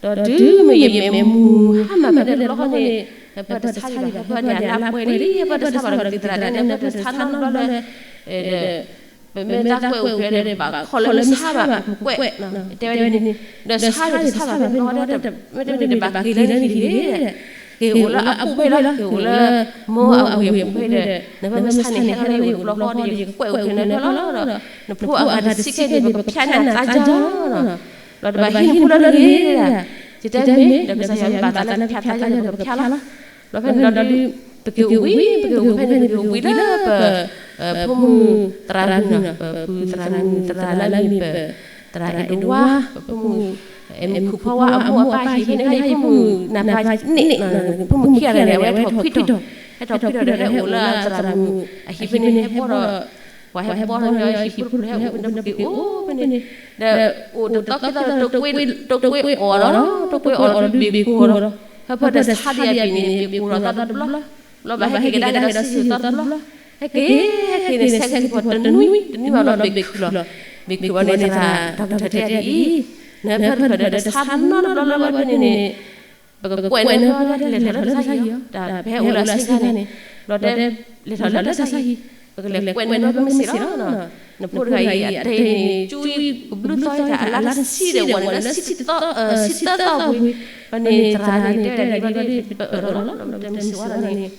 ၤ, ဒီးတုၤမ့ၢ်ယမ့ၢ်မူၤဟါမၢ်ဖဲန့ၣ်တဘျီဃီန့ၣ် ဟဲပၢၢ်တဆါလံဘၣ်, ဟဲပၢၢ်န့ၣ်အလါပှဲၤလံ ဟဲပၢၢ်တဆါဘၣ်ဒီး သံၣ်သရၣ်တဲ ဟဲပၢၢ်တဆါနီတဘျီလၢ ဒီး ပမ့ၢ်တၢ်ကွဲးအိၣ်ဖျဲးဒီး ဘၣ်ခီလၢမ့ၢ်ဆါဘၣ် ပကွဲး, တဲဝဲန့ၣ်, ဒီးဆါန့ၣ်တဆါဘၣ်ဖဲန့ၣ်ဘျီဃီဒီး မ့တမ့ၢ်ဒီးဘၣ်က့ၤလၢနဟံၣ်တဂ့ၤ, က့ၤအိၣ်လၢအပူၤဖဲလီၤ, က့ၤအိၣ်လၢ မိၢ်အဝ့ၢ်အပူၤဖဲဒီး နမ့ၢ်ဆါန့ၣ်ဟဲလၢယအိၣ်တဘျီဃီဒီး ယကကွဲးအိၣ်ဖျဲးနၤလီၤလီၤ, နဖိအဂၤတဆံခံန့ၣ် ပကဖၠါနၤသးယီလီၤ, ဒီးတဘၣ်ဟံးနဖိလၢနဂ့ၤ, ယတဲမ့ၢ် ဒီးကစၢ်ယွၤမ့ၢ်ဘၣ်သးလၢဖၠါသးယီဒီး ပကဖၠါလီၤ, ဒီးဖဲန့ၣ်ဒီး ပက့ၤအိၣ်ဝံၤ ပက့ၤအိၣ်ဖဲန့ၣ် ပက့ၤအိၣ်ဝံၤလၢပ ဖိမုၣ်သရၣ်မုၣ်နီၤ, ပပုၢ်သရၣ်မုၣ်သရၣ်လၢမ့ၢ်ပ သရၣ်အဲၣ်ဒိးဝါ, ပဖိမုၣ် အဲၣ်မုၣ်ခုၣ်ဖီဝါ အမိၢ်အပၢ်ဟံၣ်ဖဲန့ၣ် ဟဲဟံးဖိမုၣ်နၢ်ပၢ်န့ၣ်, ဖိမုၣ်ခံဂၤန့ၣ် အဝဲထီၣ်ခွံထီၣ်, ဟဲထီၣ်ခွံထီၣ်ဒီး ဟဲအိၣ်လၢသရၣ်မုၣ်အဟံၣ်ဖဲန့ၣ် ဟဲဘီဒီး ပှၤဟဲဘီဒီး ဟံၣ်ဖိတဖျၢၣ်ဟဲအိၣ်ဖဲန့ၣ် ပက့ၤအိၣ်ဖဲန့ၣ်, ဒီးအိၣ်တသီကသီ တိာ်ကွဲးအီၣ်ဒီး တိာ်ကွဲးအီၣ်ဒီး ဘ့ၣ်ကိၢ်ဒီး ဟဲဖၢၣ်ဒီးဆါဒံးအဘ့ၣ်န့ၣ် ဘ့ၣ်ကိၢ်ဒီးသီတဘျီ, ဘျီဘၣ်ဟဲက့ၤကဒါက့ၤဒီးဆံးယိာ်သီတဘျီ, ဟဲက့ၤ ဟဲက့ၤန့ၣ် ဆဲးက့ၤပှၤတနွံ တနွံဘၣ်ဒီး ဘ့ၣ်ခုၣ်လီၤ, ဘ့ၣ်ခုၣ်ဘၣ်န့ၣ် သရၣ် doctor တဲဒ်အံၤ, နဟဲဖၢၣ်တဖၢၣ်ဒီး တဆါနီတဘျီလၢဝဲဖဲန့ၣ်န့ၣ် ပကကွဲးန့ၢ်ဘျီဒီး လဲၤထီၣ်လၢတၢ်ဆါဟံၣ်အီၤ, တၢ်ဖဲဟဲအိၣ်လၢအဆ့ကၤန့ၣ်, ဘျီတဲ လဲၤထီၣ်လၢတၢ်ဆါဟံၣ်, ပကလဲၤကွဲးန့ၢ်ဘျီမ့ၢ်စ့ၢ်လီၤ, နဖိတဂၤအံၤ အတၢ်အံၤန့ၣ် ကၠူကဘျုးသီတၢ်အလါတဆံဒီး ဝဲန့ၣ်လၢဆံသီ ဆံသၢသီဝံၤ, ဘျီန့ၣ် သရၣ်န့ၣ် တဲဝဲဒၣ်ဒ်ဘျီဒီး ပအၢၣ်လီၤလီၤ, ပတဲမ့ၢ်စ့ၢ်ဝဲဒီးန့ၣ်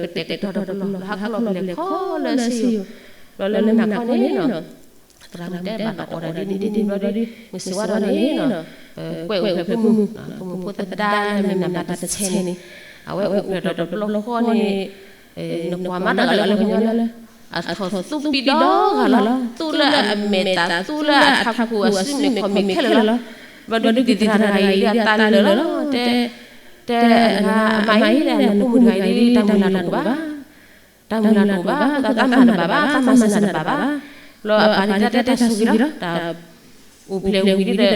ပကတဲာ်ကတီၤဒီးပလီၢ် ပဟးခီလီၤ ပလဲၤခီလၢဆံယိာ်, ဘျီလၢနၤခီန့ၣ်နီၤ သရၣ်မုၣ်တဲဘၣ်ဒီးအီၤဒ်န့ၣ်ဒ်န့ၣ်ဘျီဒီး မ့ၢ်စ့ၢ်ဝဲဒီးန့ၣ်နီၤ ပကွဲးအိၣ်ဖဲဖိမုၣ်, ဖိမုၣ်ဖိသဒါလၢမ့ၢ်နၢ်ပၢ်တဆဲးန့ၣ်, အဝဲအိၣ်ဖျဲၣ်ဒီးတဘျီဃီန့ၣ် နကွၢ်မးတၢ်လၢပှၤကညီလၢ အထီၣ်သူပံၤဒီဂၤလီၤ, သူလၢအမဲာ်တၢ် သူလၢအထးခိၣ်အစုမ့ၢ်ခီၣ်မ့ၢ်ခဲလၢာ်လီၤ, ဘျီဒုးကသံၣ်သရၣ်တဂၤအံၤဒ်အသးလၢာ်လီၤ, တဲ တဲအမါအံၤ နဖိမုၣ်တဂၤအံၤဒ်တၢ်မုၢ်လၢ်တအိၣ်ဘၣ် တၢ်မုၢ်လၢ်တအိၣ်ဘၣ်, တၢ်မၤနၤတဘၣ်ဘၣ်, တၢ်မၤစၢၤနၤတဘၣ်ဘၣ်, ဘျီအပၢ်န့ၣ်တဲ တၢ်ဆိၣ်ဂ့ၤလီၤ, တၢ်အိၣ်ဖျဲၣ်ဝံၤဒီး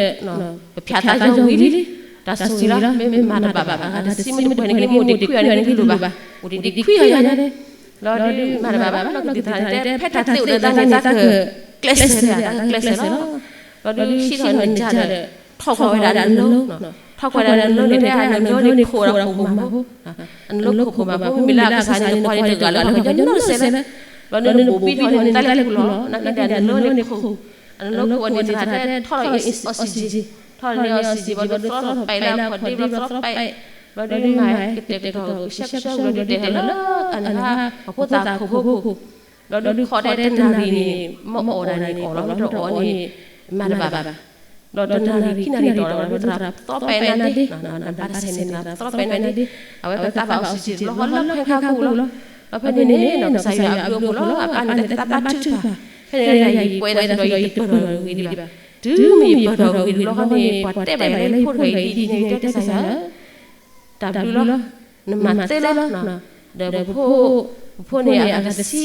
ပဖၠါသးယီဝံၤလံ, တၢ်ဆိၣ်ဂ့ၤလီၤ, မ့ၢ်မၤတဘၣ်ဘၣ် အတဆံမ့ၢ်တပှဲၤန့ၣ် က့ၤမိၢ်ဒံးခွံဂၤန့ၣ် က့ၤလိၣ်ဘၣ်, အိၣ်ဒံးခွံဂၤညါန့ၣ်, ဘျီဒုးမၤတဘၣ်ဘၣ်, ဘျီကသံၣ်သရၣ်န့ၣ်တဲ ဖဲတၢ်သ့အိၣ်ဒီးတၢ်န့ၣ် တၢ်ကကျဲးစၢးတၢ် တၢ်ကကျဲးစၢးလီၤ, ဘျီဒုးဟံးထီၣ်န့ၣ် ထီၣ်ကွၢ်ဝဲဒၣ်အနၢၤ, ထီၣ်ကွၢ်ဝဲဒၣ်အနၢၤန့ၣ် တဲအနၢၤန့ၣ်ခိၣ်ဒီးခိၣ်မးဖိ, အနၢၤခိၣ်မးဖိ မ့မ့ၢ်လၢအကစၢ်န့ၣ် နကွၢ်န့ၣ်တဂၤလၢပှၤကညီနီတစဲးလၢ, ဘျီဒုးနဘိးဘံထီၣ်န့ၣ် နတၢ်လဲၤခိၣ်လီၤ, နာ်က့ဒီးအနၢၤန့ၣ်ခိၣ်, အနၢၤခိၣ်န့ၣ် သရၣ်တဲထီၣ်လီၤ oxygen, ထီၣ်လီၤ oxygen ဘျီဒုးသရီထီၣ်ပဲာ်လၢ ခီၣ်ဒ့ဘျီသရီထီၣ်ပဲာ်, ဘျီဒုးမၤကတဲာ်ကတီၤကဆှဲကဆှဲဘျီဒုးတဲလၢ အနဟါ အဖိသၣ်ခိၣ်ဖိခိၣ် ဘျီဒုးခီၣ်တဲတနၣ်ရံၣ်န့ၣ် မ့ၢ်အီၣ်ဒၣ်န့ၣ်အီၣ်လီၤ မ့ၢ်တအီၣ်န့ၣ် မၤတဘၣ်ဘၣ်, ဘျီတနၣ်ရံၣ်ခံနၣ်ရံၣ်တအီၣ်လီၤ ဘျီဒုးသရၣ်သရီပဲာ်နၤဒ့, နဘၣ်တဆဲးန့ၣ် သရၣ်သရီပဲာ်နၤဒ့, အဝဲကသးဘၣ် oxygen တဘျီဃီလၢဖဲခါခိၣ်လီၤ, ဘျီဖဲန့ၣ်န့ၣ် ကစၢ်ယွၤအဘျုးအဖှိၣ်လီၤ အပၢ်န့ၣ်တသးဘၣ်ထုကဖၣ်, ဖဲန့ၣ်ယကွဲးဒၣ်ဒီးယတပၢၢ်ထီၣ်ဂ့ၤဒံးဘၣ်, တုၤမ့ၢ်ယပၢၢ်ထီၣ်ဂ့ၤတဘျီဃီန့ၣ် ပှၤတဲဘၣ်ယၤလၢယဖိတဂၤအံၤဒ်အံၤန့ၣ် တဲကစၢ်ယွၤဧၢ တၢ်ဘျုးလီၤ, နမၤသ့လီၤ, ဒီးပဖိ, ပဖိန့ၣ်အဂၤတဆံ,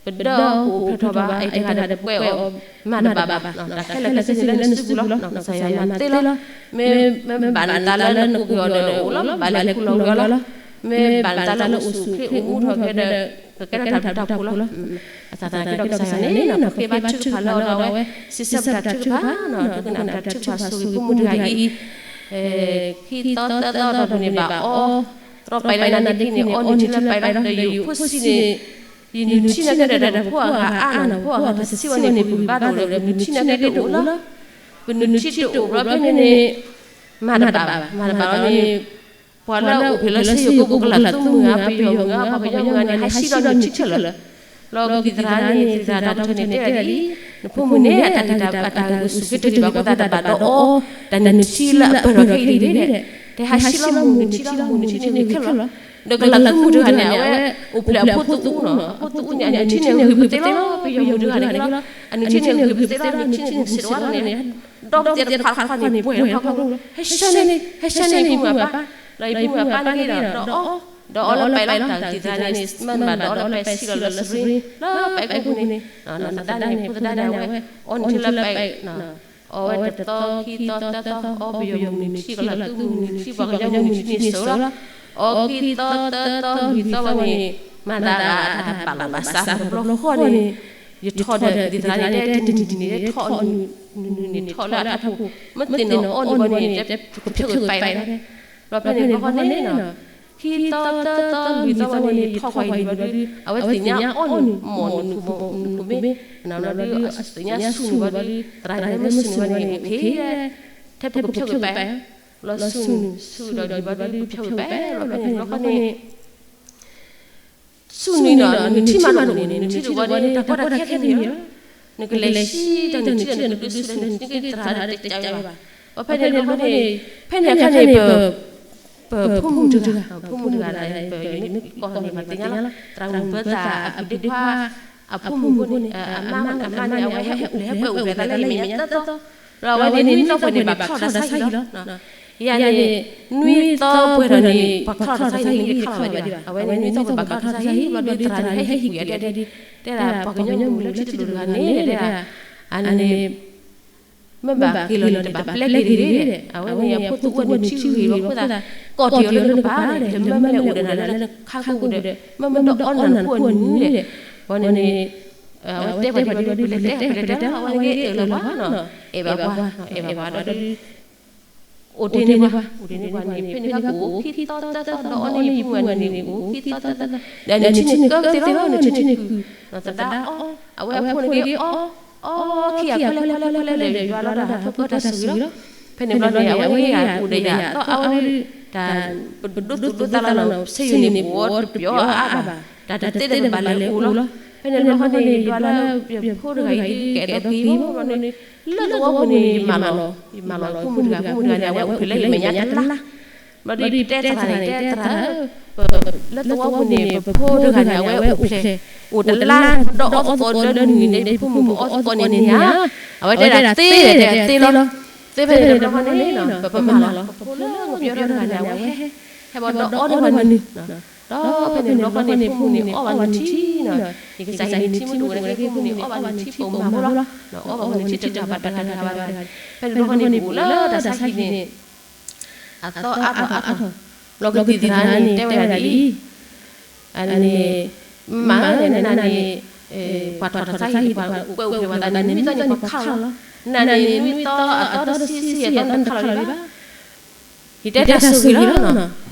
ပဒၢအိၣ်ဖျဲၣ်ထီၣ်ဘၣ် အတဂၤဒီးပကွဲးအီၤ မၤတဘၣ်ဘၣ်, တၢ်ခဲလၢာ်ခဲဆ့န့ၣ်လၢနစုပူၤလီၤ, ကစၢ်ယွၤမၤသ့လီၤ, မ့ၢ်မ့ၢ်ဘၣ်နသးလၢနကဝံၤအီၤဒီးအိၣ်လီၤ, ဘၣ်လဲၤခူၣ်လီၤဝံၤအီၤလီၤ, မ့ၢ်ဘၣ်နသးလၢအိၣ်ဆူၣ်အိၣ်ချ့အိၣ်မူထီၣ်က့ၤဒီး ကကဲထီၣ်တၢ်ဘျုးတၢ်ဖှိၣ်လီၤ, အသးသနာ်က့ဒီးကစၢ်ယွၤန့ၣ် ပဃ့ဘါထုကဖၣ်လၢအီၤဒီးအဝဲ စံးဆၢပတၢ်ထုကဖၣ်, ဒိကနၣ်ပတၢ်ထုကဖၣ်ဆိၣ်ဂ့ၤဖိမုၣ်တဂၤအံၤ ခံသီသၢသီဒီးဒိးန့ၢ်ဘၣ်အီၤ, တရီပာ်လၢနၤဒ့ခံန့ၣ် အီနုၢ်ထံလၢပာ်လီၤ, ဒီးယဖိဆံးန့ၣ် ယနုၢ်ထံန့ၣ်ကဲဒီးပဖိအဂၤအါနီၤ, ပဖိအဂၤတဆံဝဲန့ၣ် ပဘၣ်ဒိၣ်ဒီး ပနုၢ်ထံန့ၣ်ကဲတအိၣ်လီၤ, ပနုၢ်ထံတအိၣ်ဘျီဖဲန့ၣ်န့ၣ် မၤတဘၣ်ဘၣ်, မၤတဘၣ်လီၤန့ၣ် ပှၤလၢအအိၣ်ဖျဲၣ်လၢဆ့ယိၤကိးပူၤ ကလးသူမုၢ်ဧါ ပယီၤမုၢ်ဧါ ပှၤကညီမုၢ်ဧါန့ၣ် ဟဲဟံးလီၤနုၢ်ထံခဲလၢာ်, လီၤကသံၣ်သရၣ်န့ၣ် သံၣ်သရၣ်ဒီကထၢန့ၣ်တဲဝဲဒ်အံၤ, နဖိမုၣ်န့ၣ် အတၢ်ဂံၢ်တၢ်ဘါတၢ်အိၣ်ဆူၣ်အိၣ်ချ့တအိၣ်ဘၣ်အဃိသတး တဘၣ်ဒီးအီၤ တၢ်နုၢ်ထံလၢအပၢၢ်ထီၣ်ခဲအံၤဒ်န့ၣ်, တဟဲဟံးလီၤမုၢ်နုၢ်ထံလီၤ မုၢ်နုၢ်ထံန့ၣ်ဂ့ၤခဲလၢာ်, ဒီးကလးသူမုၢ်တဂၤန့ၣ် အဝဲအိၣ်ဖျဲၣ်အဖိသူအူနီၤ, အဖိသူအူန့ၣ် အနုၢ်ထံန့ၣ်ဂ့ၤပသ့လီၤ, ပယီၤမုၢ်တဂၤန့ၣ်လီၤ, အနုၢ်ထံန့ၣ်ဂ့ၤပသ့လီၤ, အနုၢ်ထံန့ၣ်ဂ့ၤပသ့လီၤန့ၣ် ဒီးပသ့တခါတခါန့ၣ် ပှဲၤထီၣ်ခီၣ်ခီၣ်လီၤ, ဟဲဆှၢန့ၢ် ဟဲဆှၢန့ၢ်အံၤဖိမုၣ်အပၢ်, ဒီးအံၤဖိမုၣ်အပၢ်န့ၣ်ဒီး ဒီးအီၤ ဒီးအီၤလၢပဲးလီၤ တၢ်ကသံၣ်သရၣ်န့ၣ် မ့ၢ်ဘၣ်ဒီးအီၤလၢပဲးဆံးလီၤလၢစရ့ လၢပဲးခိၣ်ပူၤန့ၣ်, နသဒါန့ၣ် ဖိသဒါန့ၣ် အဝဲ အီနုၢ်ထံလၢပဲး အီဝဲတသီခံသီသၢသီ အီပယီၤမုၢ်နုၢ်ထံ ကလးသူမုၢ်နုၢ်ထံ ပှၤကညီမုၢ်နုၢ်ထံန့ၣ်စိၤလီၤ, အီခံသီသၢသီလွံၢ်သီဝဲန့ၣ် မၤသးဂၤအတၢ်ဘၣ်လီၤဘၣ်စးတဘျီဃီန့ၣ် ယထီၣ်ဒီးကသံၣ်သရၣ်န့ၣ် တဲတနံၤနံၤန့ၣ် ထီၣ်နုၢ်နုၢ်န့ၣ် ထီၣ်လၢအထးခိၣ် မ့ၢ်သ့ၣ်နီၣ်အီနုၢ်ဝဲန့ၣ် တဲကဖျိးကပာ်လီၤ, ဒီးဖဲန့ၣ်ဘျီဃီန့ၣ် ခံသီသၢသီလွံၢ်သီဝဲန့ၣ် ထီၣ်ကွၢ်အံၤဘျီဒီး အဝဲသ့ၣ်ညါအီနုၢ် မ့ၢ်နုၢ်ခိၣ်ဘီနုၢ်ခိၣ်မ့ၢ် နဘျီဒီး သ့ၣ်ညါဆူၣ်နုာ်ဘျီဒီး သရၣ်န့ၣ်မ့ၢ်ဆူၣ်နုာ်ဘျီန့ၣ် အိၣ်ခ့ ထဲပကဖျိးကပာ် လီၤဆူၣ်နုာ် ဆူၣ်ဒီးဒံးဘျီဒီး ကဖျိးကပာ် လီၤဖဲန့ၣ်ဘျီဃီန့ၣ် ဆူၣ်နုာ်နီၤ နုၢ်ထံမးတအိၣ်န့ၣ် နုၢ်ထံတအိၣ်ဘၣ်န့ၣ် တၢ်ကီတၢ်ခဲခဲန့ၣ်လီၤ, နကလဲၤဟံးတၢ်နုၢ်ထံဒီးနကဒုးဆူၣ်ဒီးနုၢ်ထံက့ၤသရၣ်ဒီးတကးဘၣ်, ဒီးဖဲန့ၣ်ဘျီဃီန့ၣ် ဖဲန့ၣ်အခါန့ၣ် ပ ပဖိမုၣ်တဂၤ ဖိမုၣ်တဂၤဒီး ပယမ့ၢ်ကီၢ်န့ၣ်မးသ့ၣ်ညါလီၤ သရၣ်မုၣ်ဘၢသးအပုၢ်ဒ့ခွါ အဖိမုၣ်ဖိန့ၣ် အမါန့ၣ် အမါန့ၣ် အဝဲဟဲအိၣ်ဖျဲၣ် ဟဲကွဲအိၣ်ဖျဲၣ်သးလၢအမဲာ်ညါတၢ်သီ, ဒီးအဝဲန့ၣ်နွံသီပှဲၤန့ၣ် ဘၣ်ခီၣ်တၢ်ဆါဟံၣ်လီၤ, ယၤန့ၣ် နွံသီပှဲၤဒီးန့ၣ် ပှၤခီၣ်တၢ်ဆါဟံၣ် မ့ၢ်တခီၣ်ဘၣ်ဒံးဘၣ်, အဝဲန့ၣ်နွံသီပှဲၤဘၣ်ခီၣ်တၢ်ဆါဟံၣ် ဘျီဒီးသရၣ်န့ၣ် ဟဲဟံၣ်ကွံာ်အဒဲဒဲဒ် တဲဒၣ်ပှၤကညီမုၣ်လၢထံတဒူၣ်တဂၤန့ၣ် တဲဒၣ် အန့ၣ် မ့ၢ်ဘၣ်က့ၤလီၤန့ၣ် တဘၣ်ပျဲက့ၤတဂ့ၤ, အဝဲန့ၣ် အဖိသူဝဲနုၢ်ထံဂ့ၤဘၣ်အဃိသတး ကိးထီၣ်အီၤလၢနကပၤဒီး မ့ၢ်မ့ၢ်လဲၤအိၣ်ဒီးနၤလၢနခါကိးပူၤဒီး မ့ၢ်မ့ၢ်ဒီးအီနၤနဖိအနုၢ်ဒီး ဝဲန့ၣ်န့ၣ် အဝဲတဲပှၤဒ်ဒီး ပလဲၤတဲ ပလဲၤတဲလီၤ အဝဲန့ၣ်အဲၣ်လၢၤပှၤနီၤ အဲၣ်ဘၣ်ပှၤ အဲၣ်ဘၣ်ပှၤဒီး အိၣ်တ့ၢ်န့ၢ်ပှၤ အိၣ်တ့ၢ်န့ၢ်ပှၤန့ၣ် ဖဲန့ၣ်ကအိၣ်ခံသီသၢသီ ဒီးအီနံၣ်ဖိမုၣ်န့ၣ် အိၣ်ခံသီသၢသီ ဒီးနုၢ်ထံန့ၣ်ကၢကသ့လီၤ နုၢ်ထံန့ၣ်ကုၢ် သဒါအီ အဝဲအဖိန့ၣ်က့ၤအီ အီခံဂၤခွဲလဲၣ်ခွဲလဲၣ်ခွဲလဲၣ်ဒီး ယွၤလီၤတၢ်ထီၣ်ကၢတၢ်ဆိၣ်ဂ့ၤလီၤ ဖဲန့ၣ်ဘျီန့ၣ် အဝဲအိၣ်ဒီးယၤသီအါဝဲဒီး တၢ် ပဒိသူၣ်ဒိသးလီၤနီၤ ဆ့ယိၤန့ၣ် ပအိၣ်တပျီအါအါဘၣ် တၢ်တသ့တဘၣ်လဲၤအိၣ်လီၤ ဖဲန့ၣ်ဘျီဃီန့ၣ် ယွၤလၢယဖိတဂၤအံၤ ကအဲၣ်ဒိးက့ၤဘၣ်န့ၣ် လၢသဝီပူၤန့ၣ် ယမၤလီၤ ယမၤလီၤဖိမုၣ်တဂၤ ဖိမုၣ်တဂၤန့ၣ် အဝဲအိၣ်ဖျဲၣ်လၢယမဲာ်ညါတလါ ဘျီဒီးတဲသရၣ်န့ၣ် တဲသရၣ်ဧၢ လၢသဝီပူၤန့ၣ် ပဖိတဂၤန့ၣ် အဝဲအိၣ်ဖျဲၣ် အိၣ်တလါ ဒီးအီသကိးလၢနုၢ်န့ၣ် ဖိမုၣ်ပအီသကိးန့ၣ်န့ၣ်ဧါ အဝဲတဲဒၣ်သ့ဒီး တဲသ့လီၤ သ့ဖဲန့ၣ်ဘျီဃီန့ၣ် ပပမၤလီၤ ပဖိလၢကပျီတဂၤန့ၣ် အဝဲဟဲ ဟဲဘၣ်ဒီးအီန့ၢ်ပှၤနုၢ် ဒီးဖဲန့ၣ်ဘျီဃီန့ၣ် ဖိမုၣ်န့ၣ် အီဘၣ်နုၢ်ထံနီၤ ယကစၢ်ဟံးနုၢ်ထံမ့ၢ်တအိၣ်ဝဲဒၣ်က့ၤ ဖိမုၣ်န့ၣ် အီဘၣ်နုၢ်ထံပိာ်မၤဖိလီၤ အီဘၣ်ဝဲနုၢ်ထံတဂၤဘၣ်တဂၤဘၣ်တဂၤ ဖဲန့ၣ်ဘျီဃီန့ၣ် ပအိၣ်လၢတၢ်ဆါဟံၣ်န့ၣ် အသီအါထီၣ်အါထီၣ် ဘျီကသံၣ်သရၣ်န့ၣ် တဲဝဲဒၣ်ဒ်အံၤ အန့ၣ် မ့ၢ်နၤန့ၣ်န့ၣ်န့ၣ် ပှၤထီၣ်တၢ်ဆါဟံၣ် ပှၤကွဲးအိၣ်ဖျဲၣ်ပှၤသးန့ၣ် နွံသီန့ၣ်ပှၤခးလီၤ နၤန့ၣ် နွံသီအသီတဆံဆံအသီန့ၣ်တခးလီၤလံဘၣ် ယတဲတၢ်ဆိၣ်ဂ့ၤလီၤ